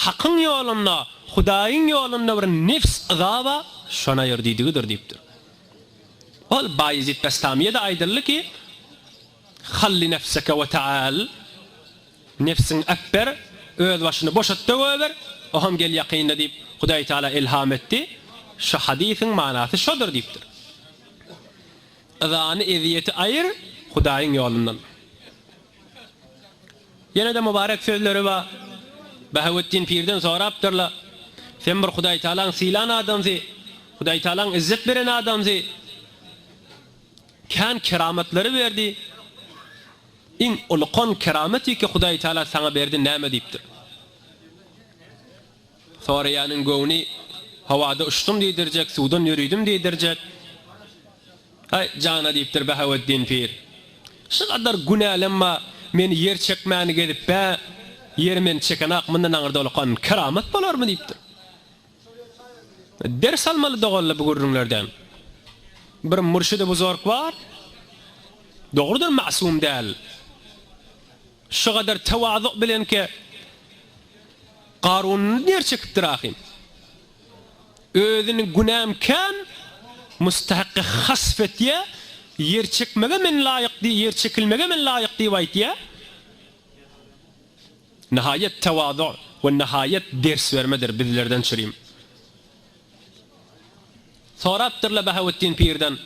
Hakyň ýolunda, Hudaýyň ýolunda bir nefs yza bar, şony aýyr diýdigidir diýipdir. Ol Baýezit Bestamyýa-da aýdyldy ki, Halli nefseke we taal, Nefsiňi äpber, öz başyny boşat-da goýber, o hem gel ýakynda diýip, Hudaý Tagala ilham etdi. Şu hadysyň manasy şodur diýipdir. Yzany, ezýeti aýyr Hudaýyň ýolundan. Ýene-de mübarek sözleri bar. Bahawetdin pirden sorapdyrlar, Sen bir Hudaý Tagalaň sylan adamsy, Hudaý Tagalaň yzzet beren adamsy. Kän keramatlary berdi. Iň ulkan keramaty ki Hudaý Tagala saňa berdi näme diýipdir. Soraýanyň göwni howada uçdum diýdirjek, suwdan ýöridim diýdirjek. Aý, jana diýipdir Bahaweddin pir. Şu gadar günälem bar, meni ýer çekmäni gezip bä, ýer meni çekenak, mundan aňyrda ulkan keramat bolarmy diýipdir. Ders almaly doganlar bu gürrüňlerden. Bir mürşidi buzorg bar, dogrudyr masum däl. Şu gadar tewazu bilenki Garunyny ýer çekipdir ahym. Özüni günäm kän, mustahakky hasf etýä, ýer çekmege men laýyk diý, ýer çekilmege men laýyk diýip aýtýa. Nihaýat tewazu we nihaýat ders bermedir bizlerden çürim. Sorapdyrlar Bahawetdin pirden,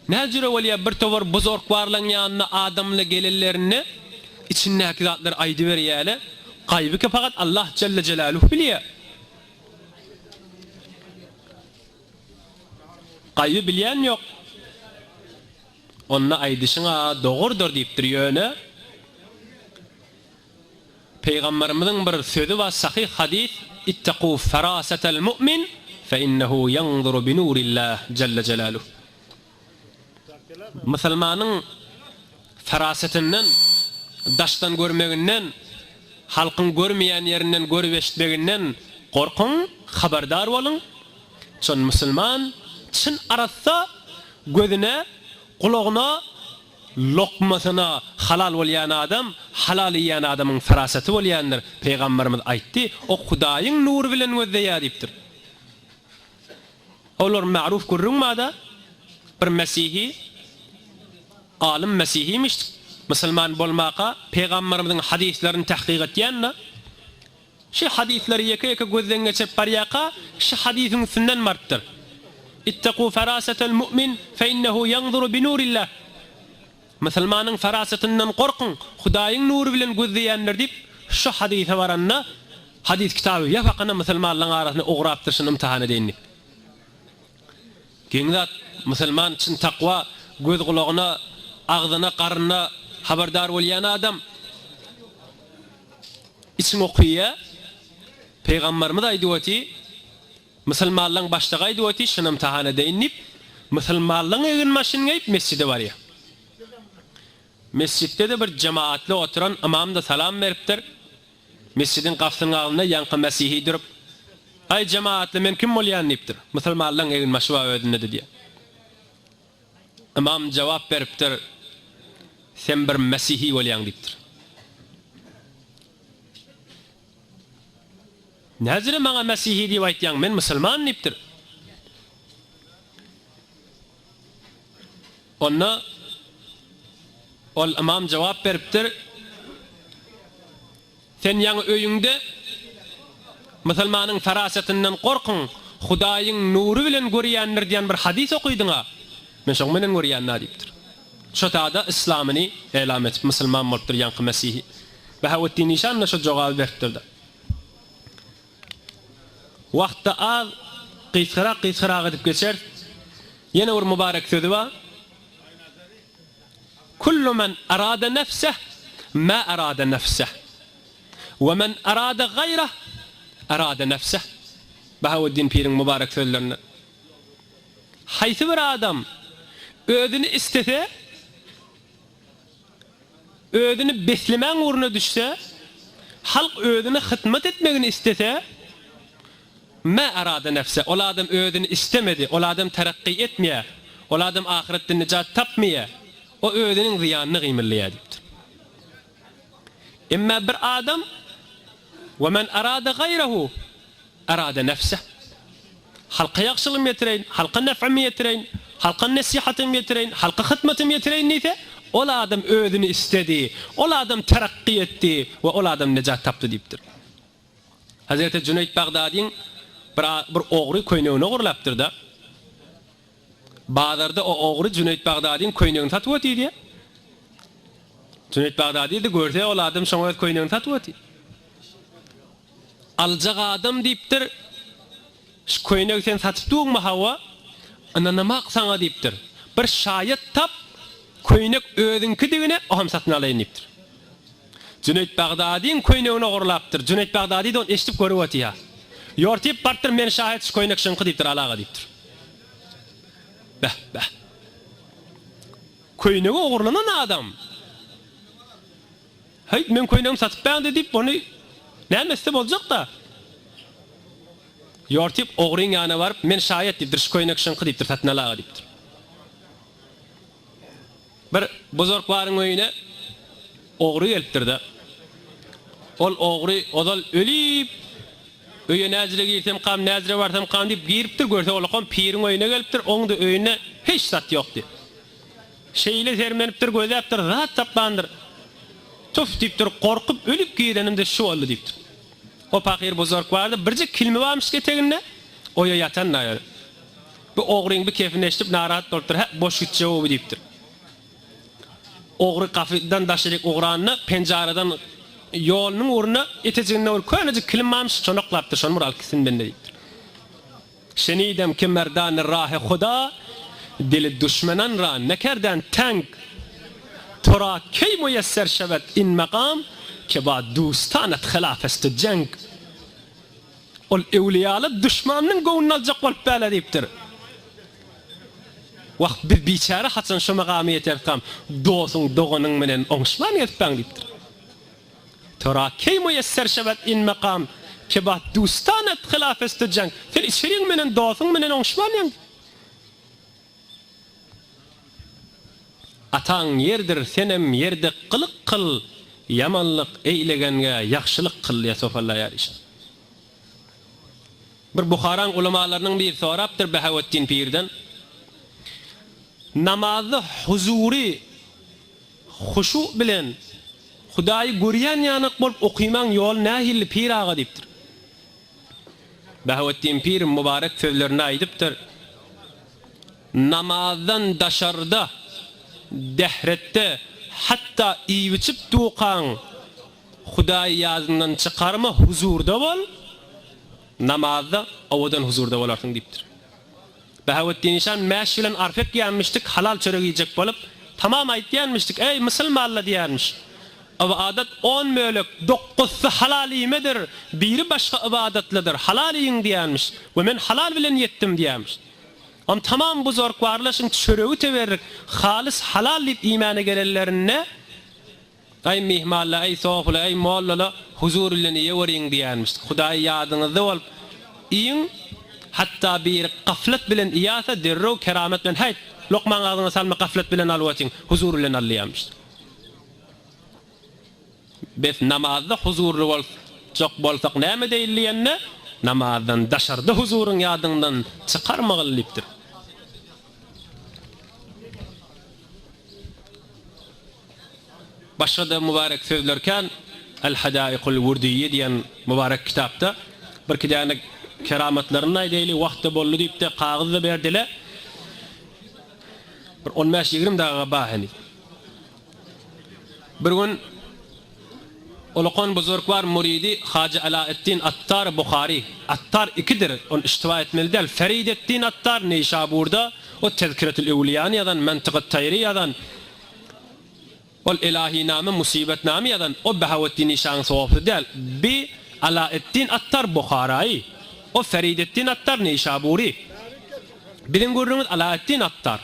Näjüre bolýar bir towar buzorkwarlaň ýanyna adamly gelenlerinde içindäki zatlary aýdyberýäle, gaýby ki fakat Allah jelle jelaluh bilýär. Gaýby bilýän ýok. Onda aýdyşyň-a dogrudyr diýipdir, ýöne Pygamberimiziň bir sözi bar sahyh hadys, Ittaku ferasetel mu'min fe innehu ýanzuru bi nurillah jelle jelaluh. Musulmanyň ferasetinden, daşdan görmeginden, halkyň görmeýän ýerinden görüp eşitmeginden gorkuň, habardar boluň. Çyn musulman çyn arassa gözüne, gulagyna, lokmasyna halal bolýan adam, halal iýýän adamyň ferasaty bolýandyr. Pygamberimiz aýtdy, O Hudaýyň nury bilen gözleýär diýipdir. Olar ma'ruf gürrüň bada, bir mesihi, alym mesihimiş, musulman bolmaka pygamberimiziň hadyslaryny tahkyk etýän-de, Şu hadyslary ýeke-ýeke gözden geçirip barýarka, şu hadysyň üstünden barypdyr. Ittaku ferasetel mu'min fe innehu ýanzuru bi nurillah. Musulmanyň ferasetinden gorkuň, Hudaýyň nury bilen gözleýändir diýip, şu hadysa baranda, hadys kitaby ýapakana musulmanlaryň arasyna ugrapdyr şuny ymtahan edeýin diýip. Geň zat, musulman çyn takwa, göz-gulagyna, agzyna, garnyna habardar bolýan adam. Içiň okyýa. Pygambarymyz aýdyp oty, Musulmanlaň başlygy aýdyp oty, şuny ymtahan edeýin diýip, musulmanlaň egin-başyny geýip mesjide barýa. Mesjitde-de bir jemaatly oturan ymam-da salam beripdir. Mesjidiň gapysynyň agzynda ýaňky mesihi durup, Aý, jemaatly, men kim bolýan diýipdir. Musulmanlaň egin-başy bar özünde-de diýýär. Ymam jogap beripdir, Sen bir mesihi bolýaň diýipdir. Näzire maňa mesihi diýip aýtýaň, men musulman diýipdir. Onda ol ymam jogap beripdir, Sen ýaňy öýüňde Musulmanyň farasatyndan gorkuň, Hudaýyň nury bilen görýändir diýen bir hadys okydyň-a. Men şoň menen görýän-dä diýipdir. Şo tada yslamyny elam edip, musulman bolupdyr ýaňky mesihi. Bahawetdin işan-da şo jogaby beripdir-de. Wagt-da az, gysgarak-gysgarak edip geçeris. Ýene bir mübarek sözi bar. Kullu men arada nefseh, ma arada nefseh. We men arada gaýrah, arada nefseh. Bahaweddin piriň mübarek sözlerinden. Haýsy bir adam özüni istese, özüni beslemäň ugruna düşse, halk özüne hyzmat etmegini istese, Mä arada nefse, ol adam özüni istemedi, ol adam terakgy etmeýär, ol adam ahyretde nijat tapmaýar, o özüniň zyýanyna gymyldaýar diýipdir. Emma bir adam, Ve men arada gaýrahu, arada nefseh. Halka ýagşylygym ýetireýin, halka nef'imi ýetireýin, halka nesihatymy ýetireýin, halka hytmatymy ýetireýin diýse, ol adam özüni istedi, ol adam terakgy etdi we ol adam nejat tapdy diýipdir. Hazreti Jüneýt Bagdadyň bir bir ogry köýnegini ogurlapdyr-da. Bazarda o ogry Jüneýt Bagdadyň köýnegini satyp otyr diýýär. Jüneýt Bagdady-da görse ol adam şoňa öz köýnegini satyp otyr. Aljak adam diýipdir, Şu köýnegi sen satyp durňmy hawa? Ynanamak saňa diýipdir. Bir şaýat tap, köýnek özüňkidigine o hem satyn alaýyn diýipdir. Jüneýt Bagdadyň köýnegini ogurlapdyr. Jüneýt Bagdady-da ony eşidip görüp otyrýar. Ýortyp barypdyr, men şaýat şu köýnek şyňky diýipdir, alaga diýipdir. Beh, beh. Köýnegi ogurlanan adam. Häý, meň köýnegimi satyp bäňde diýip, ony näme etse boljak-da. Ýortyp ogryň ýanyna baryp, men şaýat diýipdir, şu köýnek şyňky diýipdir, satyn alaga diýipdir. Bir buzurkbaryň öýüne ogry gelipdir-de. Ol ogry ozal ölüp, öýe näjire girsemkam, näjire barsamkam diýip giripdir, görse olakam piriň öýüne gelipdir, oň-da öýünde hiç zat ýokdy. Şeýle sermenipdir, gözläpdir, zat tapmandyr. Tuf diýipdir, gorkup ölüp girenimde şu boldy diýipdir. O pahyr buzurkbarda birjik kilmi barmyş eteginde, oýa ýatan-da ýöne. Bu ogryň bir kefini eşidip narahat bolupdyr, Hä, boş gitjeg-ow bu diýipdir. Ogry gapydan daşaryk ugranda, penjaradan ýolunyň ugrunda etejiginde bir könejik kilim barmyş, şony oklapdyr, şony bir alyp gitsin mende diýipdir. Şenidem ki merdany rahy huda, dili duşmenan ra nekerden teng, Tora keý muýesser şewed in makam, ke ba dustanat hilaf est jeng. Ol öwlüýaly duşmanynyň göwnüni aljak bolup bäle diýipdir. Wah, biz biçäre haçan şo makama ýeterskam, dosuň, doganyň menen oňuşman gezipbäň diýipdir. Tora keý muýesser şewed in makam, ke ba dustanat hilaf est jeng. Sen içeriň menen, dosuň menen oňuşman ýaň. Ataň ýerdir, senem ýerde gylyk kyl, ýamanlyk eýlegenge ýagşylyk kyl diýýär Sofa Allaýar işan. Bir Buharaň ulamalarynyň biri sorapdyr Behawetdin pirden, Namazda huzury huşu bilen Hudaýy görýän ýanak bolup okymaň ýoly nähilli pir aga diýipdir. Bahawetdin pir mübarek sözlerinde aýdypdyr, Namazdan daşarda, dähretde, hatda iýip-içip dukaň, Hudaýy ýadyňdan çykarma, huzurda bol, namazda owadan huzurda bolarsyň diýipdir. Bahawetdin işan mäş bilen arpa ekýänmişdik, halal çörek iýjek bolup, tamam aýtýanmişdik, Eý, musulmanlar diýýärmiş. Ybadat on bölek, dokuzsy halal iýmedir, biri başga ybadatlydyr, halal iýiň diýýärmiş we men halal bilen ýetdim diýýärmiş. Om tamam buzorkwarlaşyň çöregi teberrik, halys halal diýip iýmäne gelenlerinde, Eý myhmanlar, eý sofylar, eý mollalar, huzur bilen iýeweriň diýýärmiş. Hudaý ýadyňyzda bolup iýiň, hatda biri gaflat bilen iýase, derrew keramet bilen, Häýt, lokmaňy agzyňa salma, gaflat bilen alyp otyň, huzur bilen al diýýärmiş. Bes namazda huzurly boljak bolsak näme edeýin diýende, namazdan daşarda huzuryň ýadyňdan çykarmagyl diýipdir. Başga-da mübarek sözler kän El-Hadaikul Wurdiýe diýen mübarek kitapda. Birki däne keramatlaryny aýdaýly, wagt-da boldy diýip-de kagyz-da berdile. Bir on bäş-ýigrimi dagyga bar heniz. Bir gün Ulakan buzurgwar muridi Hajy Alaeddin Attar Buhary, Attar ikidir, ony iştiba etmeli däl, Ferideddin Attar Neýşaburda, o Tezkiretül Öwliýany ýazan, Mentykyt Taýry ýazan, ol Elahiname, Musybetname ýazan, o Bahaweddin işanyň sopusy däl, bi Alaeddin Attar Buharaýy, o Ferideddin Attar Neýşabury. Biziň gürrüňimiz Alaeddin Attar.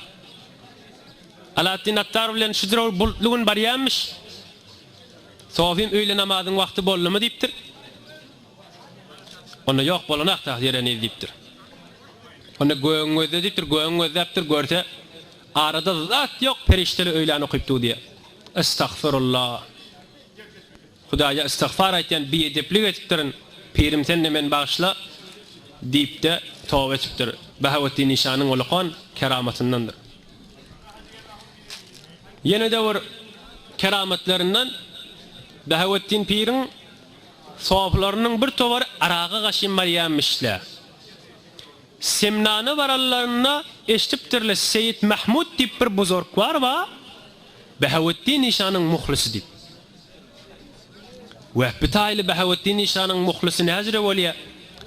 Alaeddin Attar bilen şu döwür bulutly gün barýarmyş. Sofim öýle namazyň wagty boldumy diýipdir. Onda ýok bolanak tahýer heniz diýipdir. Onda gögüň gözle diýipdir, gögüň gözläpdir, görse arada zat ýok perişdeler öýlän okyp dur diýýär. Estagfirullah. Hudaýa istygfar aýtýan biedeplik edipdirin, pirim sen-de meni bagyşla diýip-de toba etipdir. Bahawetdin işanyň ulakan keramatyndandyr. Ýene-de bir keramatlaryndan Bahawetdin piriň sofylarynyň bir towary araga gaşyn barýanmyşlar. Semnana baranlarynda eşidipdirler Seýit Mahmut diýip bir buzurg bar ba, Bahawetdin işanyň muhlysy diýip. Wehbi taýly Bahawetdin işanyň muhlysy näjüre bolýa,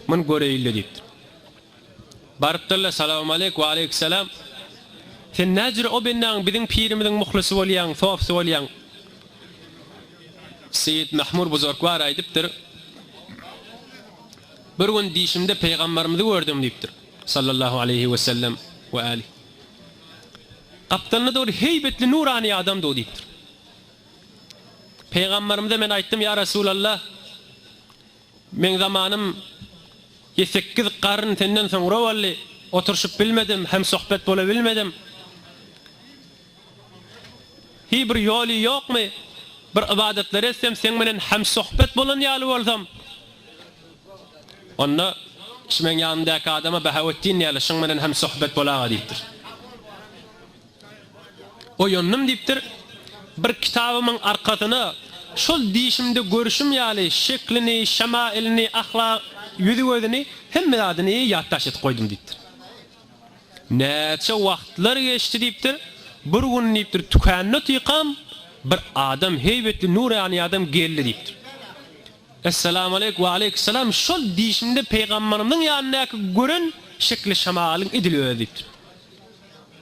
muny göreýin-le diýipdir. Barypdyrlar, Salawmaleýk, waleýkissalam. Sen näjüre o bendäň biziň pirimiziň muhlysy bolýaň, sofysy bolýaň? Seýit Mahmur Buzurgwar aýdypdyr, Bir gün dişimde pygamberimizi gördüm diýipdir, sallallahu aleýhi wesellem we älih. Gapdalynda-da bir heýbetli nurany adam dur diýipdir. Pygamberimize men aýtdym, Ýa Resulallah, meň zamanym ýesekiz garyn senden soňra boldy, oturyşyp bilmedim, hemsohbet bolabilmedim. Hiý bir ýoly ýokmy, bir ybadatlar etsem, seň bilen hemsohbet bolan ýaly bolsam? Onda şu meň ýanymdaky adama Bahawetdin diýýärler, şuň bilen hemsohbet bolaga diýipdir. Oýandym diýipdir. Bir kitabymyň arkasyna şol dişimde görşüm ýaly şeklini, şemailini, ahlak, ýüzi-gözüni, hemme zadyny ýatdaş edip goýdum diýipdir. Näçe wagtlar geçdi diýipdir. Bir gün diýipdir, tükände otyrkam, bir adam, heýbetli nurany adam geldi diýipdir. Essalamu aleýk, we aleýkissalam, şol dişimde pygamberimiziň ýanyndaky gören şekli şemalyň edil özi diýipdir.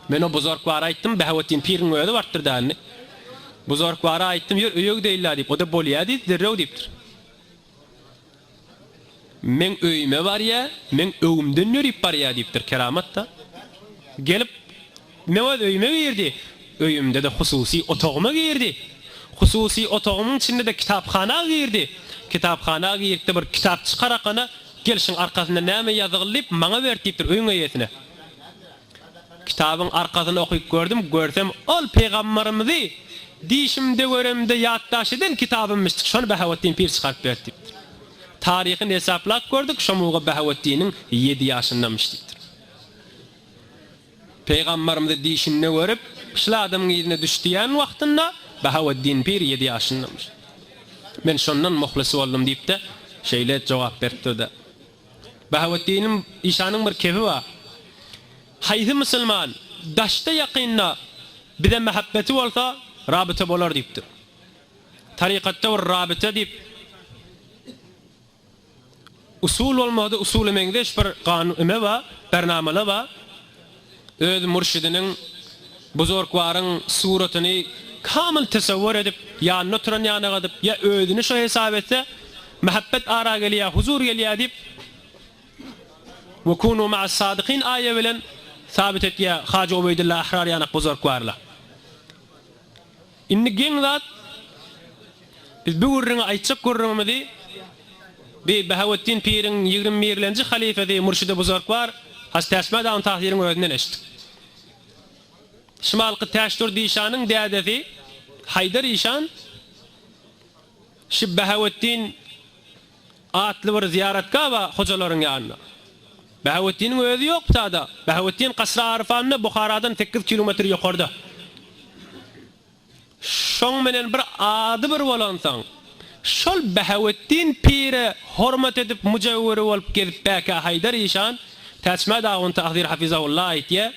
Men o buzorkwara aýtdym, Bahawetdin piriň özi barypdyr dälini. Buzorkwara aýtdym, ýör öýe gideýin-le diýip, o-da bolýa diýdi, derrew diýipdir. Meň öýüme barýa, meň öwümden ýörüp barýa diýipdir, keramat-da. Gelip, meň öz öýüme girdi, öýümde-de hususy otagyma girdi. Hususy otagymyň içinde-de kitaphana girdi. Kitaphana girip-de bir kitap çykarakana, Gel şuň arkasynda näme ýazygyl diýip, maňa berdi diýipdir öýüň eýesine. Kitabyň arkasyny okyp gördüm, görsem ol pygambarymyzy dişimde göremde ýatdaş eden kitabymmyşdyk, şony Bahawetdin pir çykaryp berdi diýipdir. Taryhyny hesaplap gördük, şo muga Bahawetdiniň ýedi ýaşyndamyş diýipdir. Pygambarymyzy dişinde görüp, şul adamyň yzyna düş diýen wagtynda Bahaweddin pir ýedi ýaşyndamyş. Men şondan muhlys boldum diýip-de, şeýle jogap beripdir-de. Bahaweddiniň işanyň bir kefi bar. Haýsy musulman daşda-ýakynda bize mähebbeti bolsa, rabyta bolar diýipdir. Tarykatda bir rabyta diýip usul bolmady, usula meňzeş bir kanun ime bar, bernamala bar. Öz mürşidiniň buzurgwaryň suratyny kamyl tesewwür edip, ýanynda oturan ýanak edip, ýa özüni şo hesap etse, mähebbet ara gelýär, huzur gelýär diýip, We kunu ma'as sadykin aýa bilen sabit etýär Hajy Ubeýdulla Ahrar ýanak buzurgwarlar. Indi geň zat, biz bu gürrüňi aýtjak gürrüňimizi bi Bahawetdin piriň 21-lenji halyfasy Mürşidi Buzurgwar Hajy Täçmät aganyň Tahyryň özünden eşitdik. Şymalky Täçdurdy işanyň dädesi Haýdar işan şi Bahawetdin atly bir zyýaratgah bar hojalaryň ýanynda. Bahawetdiniň özi ýok sada. Bahawetdin Kasry Aryfanda Buharadan sekiz kilometr ýokarda. Şoň menen bir ady bir bolansoň, şol Behawetdin pire hormat edip mujewwiri bolup gezip bäkä Haýdar işan, Täçmät ahun Tahzir hafizahullah aýtýa,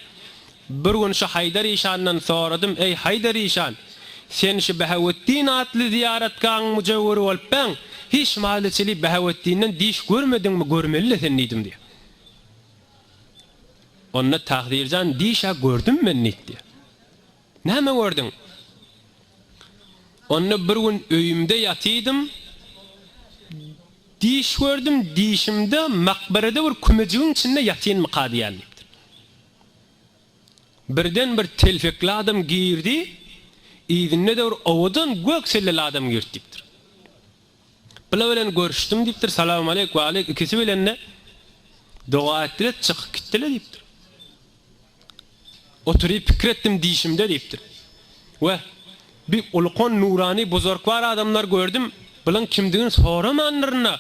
Bir gün şu Haýdar işandan soradym, Eý, Haýdar işan, sen şu Behawetdin atly zyýaratgahyň mujewwiri bolupbäň, hiç mahaly çili Behawetdinden diş görmediňmi, görmeli-le sen diýdim diýýär. Onda Tahzirjan diş-ä gördüm men diýip diýýär. Näme gördüň? Onda bir gün öýümde ýatydym, diş gördüm, dişimde makberede bir kümejigiň içinde ýatynmyka diýýän diýipdir. Birden bir telpekli adam girdi, yzynda-da bir owadan gök selleli adam girdi diýipdir. Bular bilen görüşdim diýipdir, salamaleýk, waleýk ikisi bilen-de doga etdiler, çykyp gitdiler diýipdir. Oturyp pikir etdim diýşimde diýipdir. We bir ulkan nurany buzurkwar adamlar gördüm, bulaň kimdigini soramandyryn-da,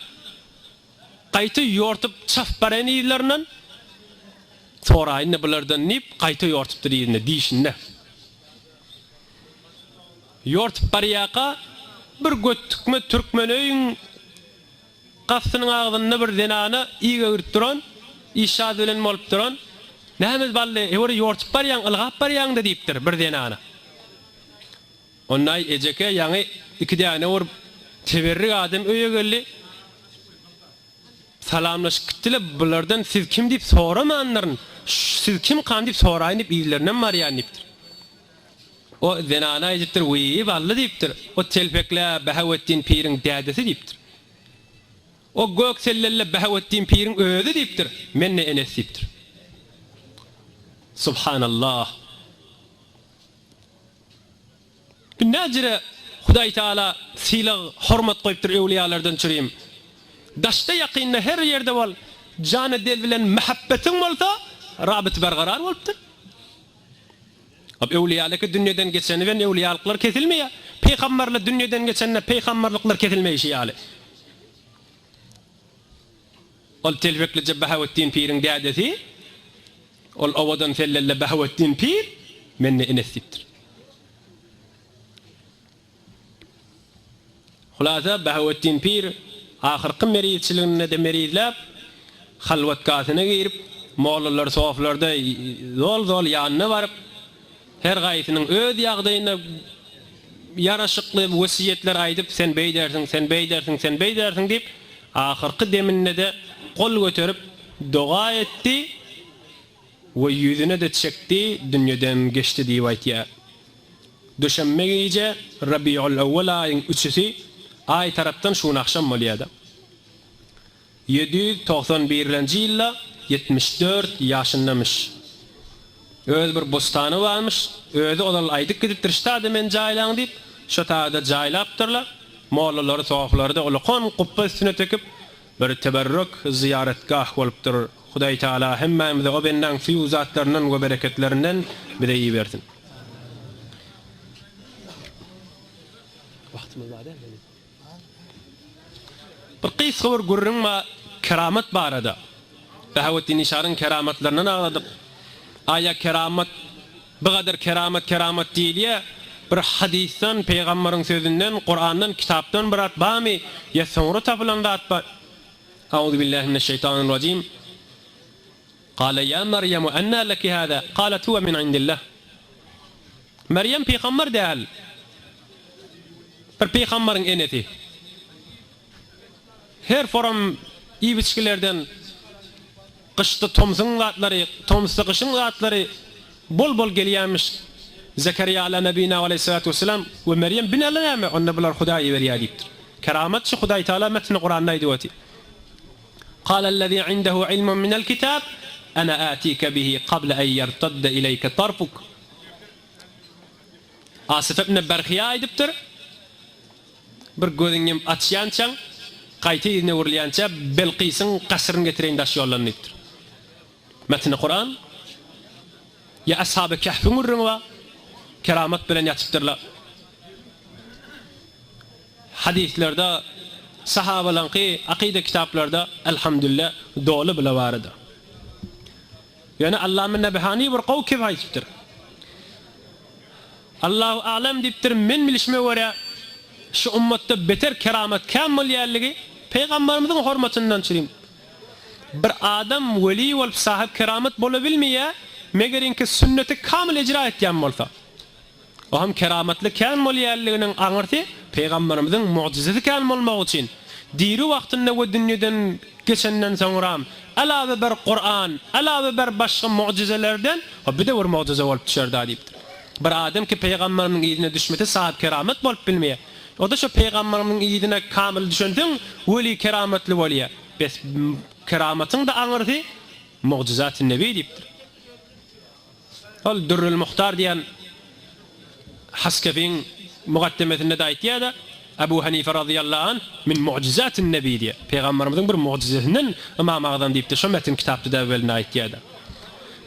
gaýta ýortup çap baraýyn yzlaryndan, soraýyn-da bulardan diýip, gaýta ýortupdyr yzyna diýşinde. Ýortup barýarka, bir göttükme türkmen öýüň Gapysynyň agzynda bir zenana iýgegirip duran, işşat bilen bolup duran, Näme bally, öwre ýortup barýaň, ylgap barýaň-da diýipdir bir zenana. Onda-aý ejeke ýaňy iki däne bir teberrik adam öýe geldi. Salamlaşyp gitdiler, bulardan siz kim diýip soramandyryn, siz kimkan diýip soraýyn diýip yzlaryndan barýan diýipdir. O zenana aýdypdyr, Wiý, bally diýipdir, o telpekl-ä Behawetdin piriň dädesi diýipdir. O gök selleli-le Behawetdin piriň özi diýipdir, men-de enesi diýipdir. Subhanallah! Bu näjire Hudaý Taala sylag, hormat goýupdyr öwlüýalardan çürim. Daşda ýakynda her ýerde bol, jana-del bilen mähebbetiň bolsa, rabyty bergarar bolupdyr. Hop, öwlüýalyky dünýeden geçeni bilen öwlüýalyklar kesilmeýär. Pygamberler dünýeden geçende pygamberlikler kesilmeýşi ýaly. Ol telpeklije Bahawetdin piriň dädesi, ol owadan sellelle Bahawetdin pir, mende enesi diýipdir. Hulasa, Bahawetdin pir ahyrky merizçiliginde-de merizläp, halwatgasyna girip, mollalar, soflarda zol-zol ýanyna baryp, her gaýsynyň öz ýagdaýyna ýaraşykly wesýetler aýdyp, sen beýdersiň, sen beýdersiň, sen beýdersiň diýip, ahyrky deminde-de gol göterip doga etdi we ýüzüne-de çekdi, dünýeden geçdi diýip aýtýar. Duşenbe gije, Rabiul-Ewwel aýyň üçüsi, aý tarapdan şu gün agşam bolýar-da. 791-nji ýylda 74 ýaşyndamyş. Öz bir bostany barmyş, özi ozal aýdyp gidipdir, Ştada meni jaýlaň diýip, şo taýda jaýlapdyrlar. Mollalary, sofylary-da ulakan gupba üstüne töküp, bir teberrük zyýaratgah bolupdyr. Hudaý Tagala hemmämize o bendäň fýuzatlaryndan we bereketlerinden bize ibersin. Wagtymyz bar dälmi? Bir gysga bir gürrüň bar keramat barada. Behawetdin işanyň keramatlaryndan agzadyk. Aýa keramat bu gadar keramat keramat diýilýä. Bir hadysdan, pygambaryň sözünden, Kurandan, kitapdan bir zat barmy ýa soňra tapylan zat bar? Auzubillahi mineşşeýtanirrajim. Kale ýa Merýemu ennâ leki hâzâ? Kalet huwe min indillah. Merýem pygamber däl. Bir pygamberiň enesi. Her forum iýip-içgilerden gyşda tomsuň zatlary, tomusda gyşyň zatlary bol-bol gelýärmiş. Zekeriýa ala nebina we aleýhissalatu wessalam we Merýem binaly näme? Onda bular Hudaý iberýär diýipdir. Keramat şu Hudaý Taala metni Kuranda aýdyp otyr. Kâlellezî indehu ilmun minel kitâb, ene âtîke bihi kable en yertedde ileyke tarfuk. Asyf ibn Berhiýa aýdypdyr, Bir gözüňi ýumup açýançaň, gaýta yzyna öwrülýänçä Belkysyň kasryny getireýin daş ýoldan diýipdir. Metni Kuran Ýa Ashaby Kehfiň gürrüňi bar, keramat bilen ýatypdyrlar. Hadyslarda, sahabalaňky akyda kitaplarda Elhamdülillah doly bula barada. Ýöne Allame Nebhani bir gowy kep aýdypdyr. Allahu a'lem diýipdir, men bilişime görä, şu ummatda beter keramat kän bolýanlygy Pygambarymyzyň hormatyndan çürim. Bir adam weli bolup sahyp keramat bolabilmeýär, megerinki sünneti kamyl ejra etýän bolsa. O hem keramatly kän bolýanlygynyň aňyrsy Pygamberimiziň mugjyzasy kän bolmagy üçin, diri wagtynda we dünýeden geçenden soňram alawy bir Kuran, alawy bir başga mugjyzalardan o bir-de bir mugjyza bolup düşer-da diýipdir. Bir adam ki Pygamberimiziň yzyna düşmese sahyp keramat bolup bilmeýär. O-da şo Pygamberimiziň yzyna kamyl düşensoň weli keramatly bolýar. Bes keramatyň-da aňyrsy mugjyzaty nebi diýipdir. Ol Dürrül Muhtar diýen Haskefiň mugaddemesinde-de aýtýar-da, Ebu Hanife razyýallahu anh min mu'jizatin nebi diýýär. Pygamberimiziň bir mugjizesinden Ymam Agzam diýipdir, şo metin kitapda-da welin aýtýar-da.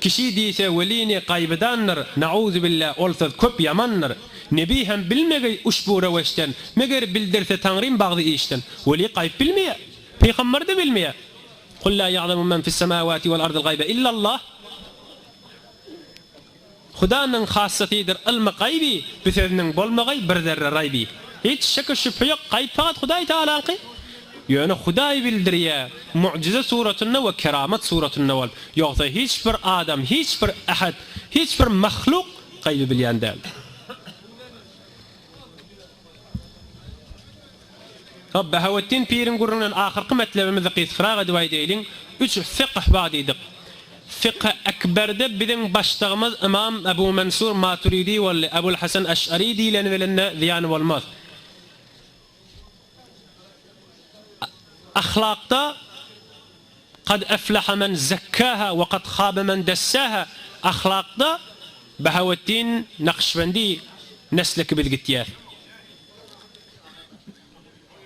Kişi diýse welini gaýbydandyr, nauzubilla ol söz köp ýamandyr. Nebi hem bilmegeý uşbu röwüşden, meger bildirse Taňrym bagzy işden. Weli gaýyp bilmeýär. Pygamber-de bilmeýär. Kul la ýa'lemu men fis-semawati wal ardil gaýbe illallah. Hudanyň hassasydyr ylmy gaýby, bu sözüniň bolmagaý bir zerre raýby. Hiç şek-u şübhe ýok, gaýyp fakat Hudaý Tagalaňky. Ýöne Hudaý bildirýär, mugjyza suratynda we keramat suratynda bolup. Ýogsa hiç bir adam, hiç bir ähet, hiç bir mahluk gaýby bilýän däldir. Hop, Bahawetdin piriň gürrüňinden ahyrky metlebimizi gysgrak edip aýdaýlyň, Üç fykh bar diýdik. Fykhy ekberde biziň başlygymyz ymam Ebu Mensur Maturidi boldy, Ebul Hasan Eş'ari diýleni bilen-de zyýany bolmaz. Ahlakda Kad eflaha men zekkaha we kad habe men dessaha ahlakda Bahawetdin Nakşbendi mesleki biz gitýäs.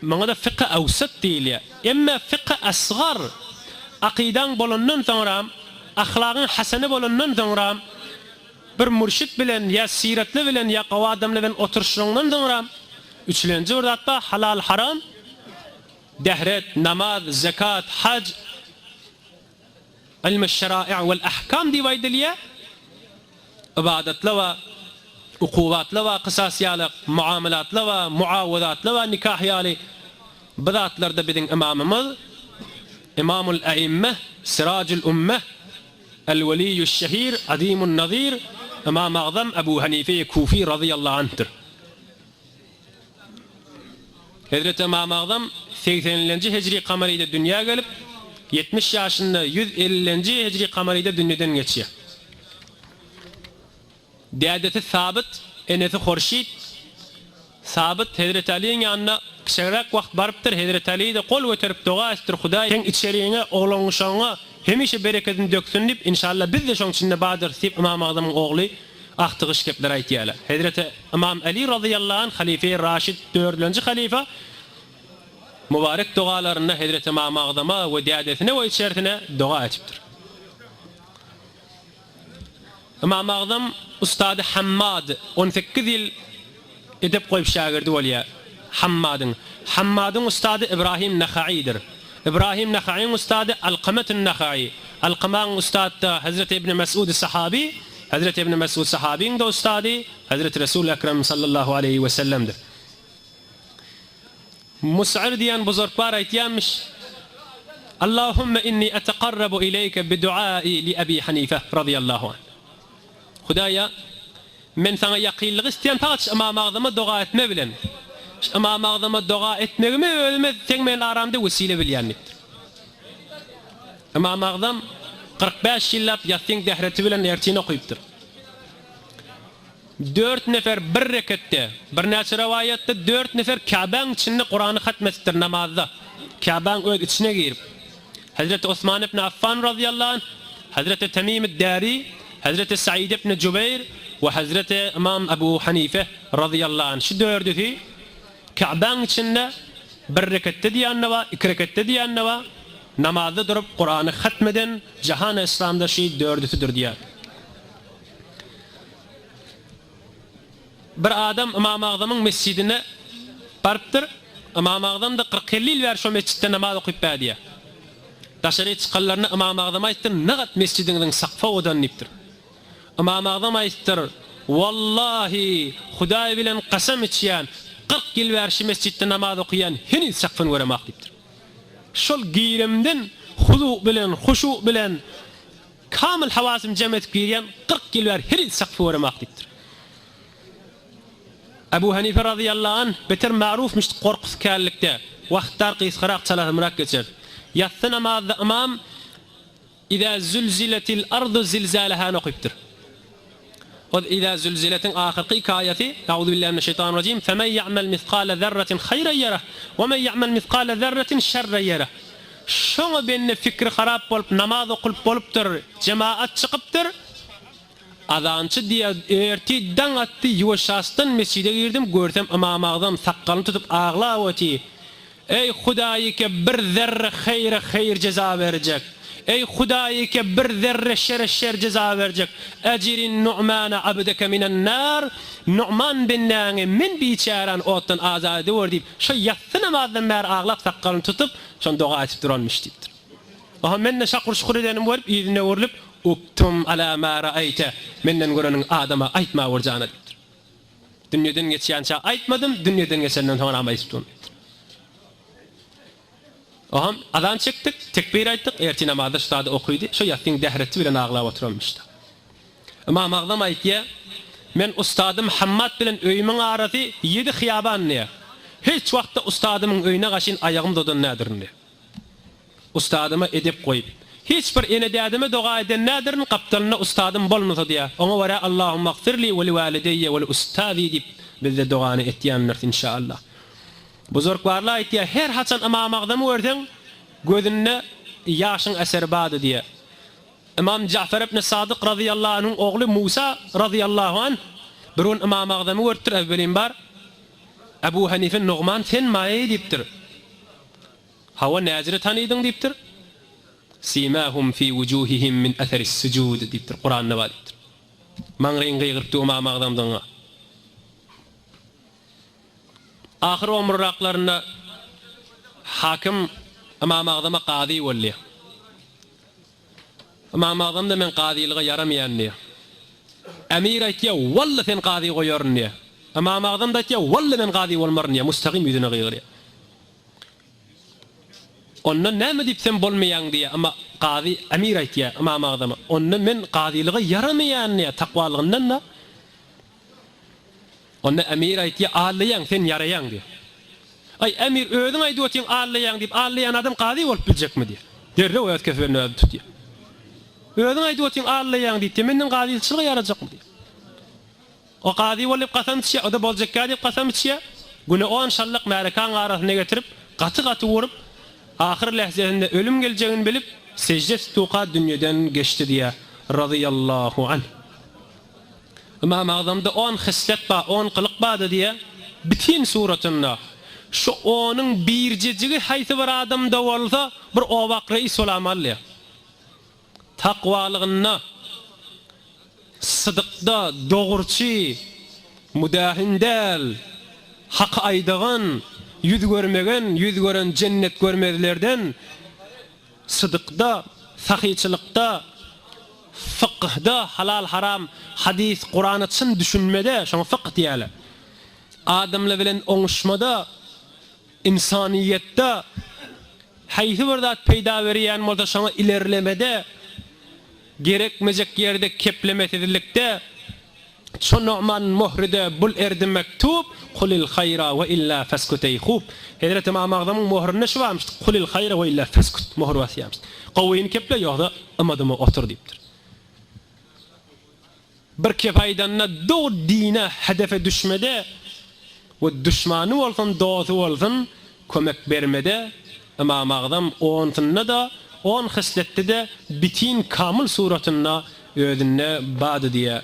Muňa-da fykhy awsat diýilýär. Emma fykhy asgar akydaň bolandan soňram, ahlagyň hasany bolandan soňram, bir mürşit bilen ýa syratly bilen ýa gowy adamlar bilen oturyşyňdan soňram, üçlenji bir zat bar, halal-haram, dehret, namaz, zekat, haj, Ilm-i-şera'i wel-ahkam diýip aýdylýar. Ybadatlar bar, ukubatlar bar, kysas ýaly, muamalatlar bar, muawazatlar bar, nikah ýaly. Bu zatlarda biziň ymamymyz Imamul Äimme, Sirajul Ummeh, El-Weliýüş-Şehir, Azimun-Nazir, Ymam Agzam Ebu Hanife Kufi razyýallahu anhdyr. Hezreti Ymam Agzam segseninji hijri kamaryda dünýä gelip, 70 ýaşynda 150-nji hijri kamaryda dünýeden geçýär. Dädesi Sabyt, enesi Horşit. Sabyt Hezreti Alyň ýanyna kiçeräk wagt barypdyr, Hezreti Aly-da gol göterip doga etipdir, Hudaý seň içeriňe, oglan-uşagyňa hemişe berekedini döksün diýip, inşallah biz-de şoň içinde bardyrys diýip Ymam Agzamyň ogly agtygy şkepleri aýtýarlar. Hezreti Ymam Aly razyýallahu anh halyfeýi Raşid dördülenji halyfa mübarek dogalarynda Hezreti Ymam Agzama we dädesine we içerisine doga etipdir. Ymam Agzam ustady Hammad 18 ýyl edep goýup şägirdi bolýar Hammadyň. Hammadyň ustady Ibrahim Nahaidir. Ibrahim Nahaiň ustady Alkametun Nahai. Alkamaň ustady-da Hezreti Ibni Mesud sahaby, Hezreti Ibni Mesud sahabyň-da ustady Hezreti Resul Ekrem sallallahu aleýhi we sellemdir. Mus'ir diýen buzurkbar aýtýarmyş, Allahümme inni etekarrabu ileýke bi duai li Ebi Hanife razyýallahu anh. Hudaýa, men Saňa ýakynlyk isleýän pagat şu Ymam Agzama doga etme bilen. Şu Ymam Agzama doga etmegimi özüme Seň bilen aramda wesile bilýän diýipdir. Ymam Agzam 45 ýyllap ýassyň dähreti bilen ertin okypdyr. Dört nefer bir reketde, birnäçe rowaýatda dört nefer Käbäň içinde Kurany hatm edipdir namazda, Käbäň öz içine girip. Hezreti Osman ibn Affan razyýallahu anh, Hezreti Temim Dari, Hezreti Said ibn Jubeýr we Hezreti Ymam Ebu Hanife razyýallahu anh şu dördüsi Käbäň içinde bir reketde diýende bar, iki reketde diýende bar, namazda durup Kurany hatm eden jahany yslamda şu dördüsidir diýýär. Bir adam Ymam Agzamyň mesjidine barypdyr. Ymam Agzam-da 40-50 ýyl bäri şo mesjitde namaz okyp bä diýýär. Daşary çykanlarynda Ymam Agzam aýtdyr, Nagat mesjidiňiziň sakfy owadan diýipdir. Ymam Agzam aýtdyr. Wallahi, Hudaý bilen kasam içýän, 40 ýyl bäri şu mesjitde namaz okaýan, heniz sakfyny göremak diýipdir. Şol giremden huzu bilen, huşu bilen kamyl hawasymy jem edip girýän, 40 ýyl bäri heniz sakfy göremak diýipdir. Ebu Hanife razyýallahu anh beter marufmyş gorkusy känlikde, wagtdar gysgarak çalasymrak geçer. Ýassy namazda ymam Izä zülziletil ardu zilzälehany okypdyr. Ol Izä zülziletiň ahyrky iki aýaty, Auzubillahi mineşşeýtanirrajim, Femen ýa'mel miskale zerretin haýran ýereh, we men ýa'mel miskale zerretin şerren ýereh. Şoňa bende fikri harap bolup namaz okulyp bolupdyr, jemaat çykypdyr. Azançy diýýär, Ertir daň atdy, ýuwaşasdan mesjide girdim, görsem Ymam Agzam sakgalyny tutup aglap otyr. Eý, Hudaýyke, bir zerre haýra haýyr jeza berjek! Eý, Hudaýyke, bir zerre şere şer jeza berjek! Ejirin Nu'mana abdeke minen nar, Nu'man bendäňi men biçäräni otdan azat ediwer diýip, şo ýassy namazdan bäri aglap sakgalyny tutup, şony doga etip duranmyş diýipdir. Oha men-de şakur-şukur edenim görüp, yzyna öwrülip, Uktum ala ma ra'aýte, menden göreniňi adama aýtma bir jana diýipdir. Dünýeden geçýänçä aýtmadym, dünýeden geçenden soňram aýdyp durun diýipdir. Oham azan çekdik, tekbir aýtdyk, ertir namazda şu zady okydy, şo ýassyň dähreti bilen aglap oturanmyş-da. Ymam Agzam aýtýar, Men ustadym Hammat bilen öýümiň arasy ýedi hyýaban diýýär. Hiç wagtda ustadymyň öýüne gaşyn aýagym uzadan däldirin diýýär. Ustadyma edep goýup, hiç bir ene-dädeme doga eden nädirin, gapdalynda ustadym bolmasa diýýär. Oňa görä Allahumagfirli we liwalideýe we li ustazi diýip bizde dogany etýändiris inşaallah. Buzurgbarlar aýtýar, her haçan Ymam Agzamy görseň, gözünde ýaşyň eseri bardy diýýär. Ymam Ja'far ibn Sadyk razyýallahu anhuň ogly Musa razyýallahu anh bir gün Ymam Agzamy görüpdir, äwwelin bar, Ebu Hanife Nugman senmaý diýipdir. Hawa näjire tanydyň diýipdir. Simahum fi wujuhihim min eseris sujud diýipdir. Kuranda bar diýipdir. Maňryň gygyrypdy Ymam Agzamdygyňa. Ahyr omurraklarynda hakim Ymam Agzama kazy boldy. Ymam Agzam-da men kazylyga ýaramaýan diýýär. Emir aýtýar, Walla sen kazy goýaryn diýýär. Ymam Agzam-da aýtýar, Walla men kazy bolmaryn diýýär, mustagym ýüzüne gygyrýar. Onda näme diýip sen bolmaýaň diýýär, emma kazy emir aýtýar Ymam Agzama, onda men kazylyga ýaramaýan diýýär, takwalygyndan-da. Onda emir aýtýar, Allaýaň, sen ýaraýaň diýýär. Aý, emir, özüň aýdyp otyň allaýaň diýip, allaýan adam kazy bolup biljekmi diýýär. Derrew öz kesebini özi tutýar. Özüň aýdyp otyň allaýaň diýip, menden kazyçylyga ýarajakmy diýýär. O kazy bol diýip kasam içýär, o-da boljakýa diýip kasam içýär. Güne on şallyk märekaň arasyna getirip, gaty-gaty urup, ahyr lähzesinde ölüm geljegini bilip, sejde tutuka dünýeden geçdi diýýär. Razyýallahu anh. Ymam Agzamda on hyslet bar, on gylyk bardy diýýär. Bitin suratynda. Şu onuň birjejigi haýsy bir adamda bolsa, bir obak reis bolamaly diýýär. Takwalygynda, sydykda, dogruçy, müdähin däl, haky aýdagan, ýüz görmegen, ýüz gören jennet görmezlerden, sydykda, sahyçylykda, fykyhda, halal-haram, hadys, Kurana çyn düşünmede, şoňa fykyh diýýärler. Adamlar bilen oňuşmada, Ynsanyýetde haýsy bir zat peýda berýän bolsa şoňa ilerlemede, gerekmejek ýerde keplemesizlikde, Ço Nu'man möhrüde bul erdi mektub, Kulil haýra we illa feskut eý hub. Hezreti Ymam Agzamyň möhründe şu barmyş, Kulil haýra we illa feskut möhür basýarmyş. Gowyny keple ýogsa yma-dyma otur diýipdir. Bir kep aýdanda dogry dine hedefe düşmede we duşmany bolsun dosty bolsun kömek bermede Ymam Agzam onsunda-da on hysletde-de bitin kamyl suratynda özünde bady diýýär.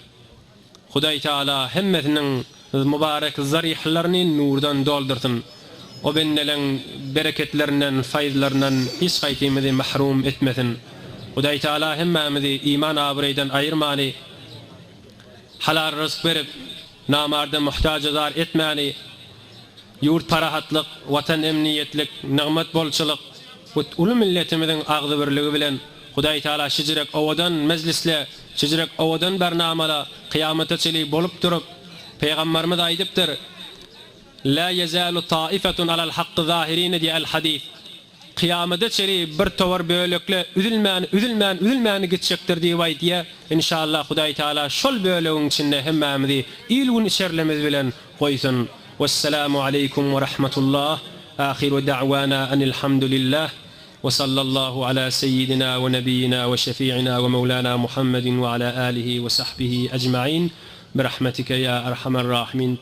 Hudaý Taala hemmesiniň mübarek zaryhlaryny nurdan doldursyn. O bendeleň bereketlerinden, faýzlaryndan hiç haýsymyzy mahrum etmesin. Hudaý Taala hemmämizi iman abraýdan aýyrmany, halal ryzk berip, namarda muhtaja zar etmäni, ýurt parahatlyk, watan emniýetlik, nygmat bolçulyk we uly milletimiziň agzybirligi bilen. Hudaý Taala şijirek owadan mejlisle, şijirek owadan bernamala kyýamata çeli bolup durup, Pygambarymyz aýdypdyr, La ýezalu taifetun alal hakky zahirine diýe el-hadis. Kyýamada çeli bir towar bölekle üzülmän, üzülmän, üzülmän gitjekdir diýip aýdýa. Inşallah Hudaý Taala şol bölegiň içinde hemmämizi il-gün içerlemiz bilen goýsun. Wessalamu aleýkum we rahmetullah. Ahiru da'wana enilhamdulillah. We sallallahu ala seýidina we nebiýina we şefi'ina we mewlana Muhammedin we ala alihi we sahbihi ecmain. Birahmetike ýa erhamer rahimin.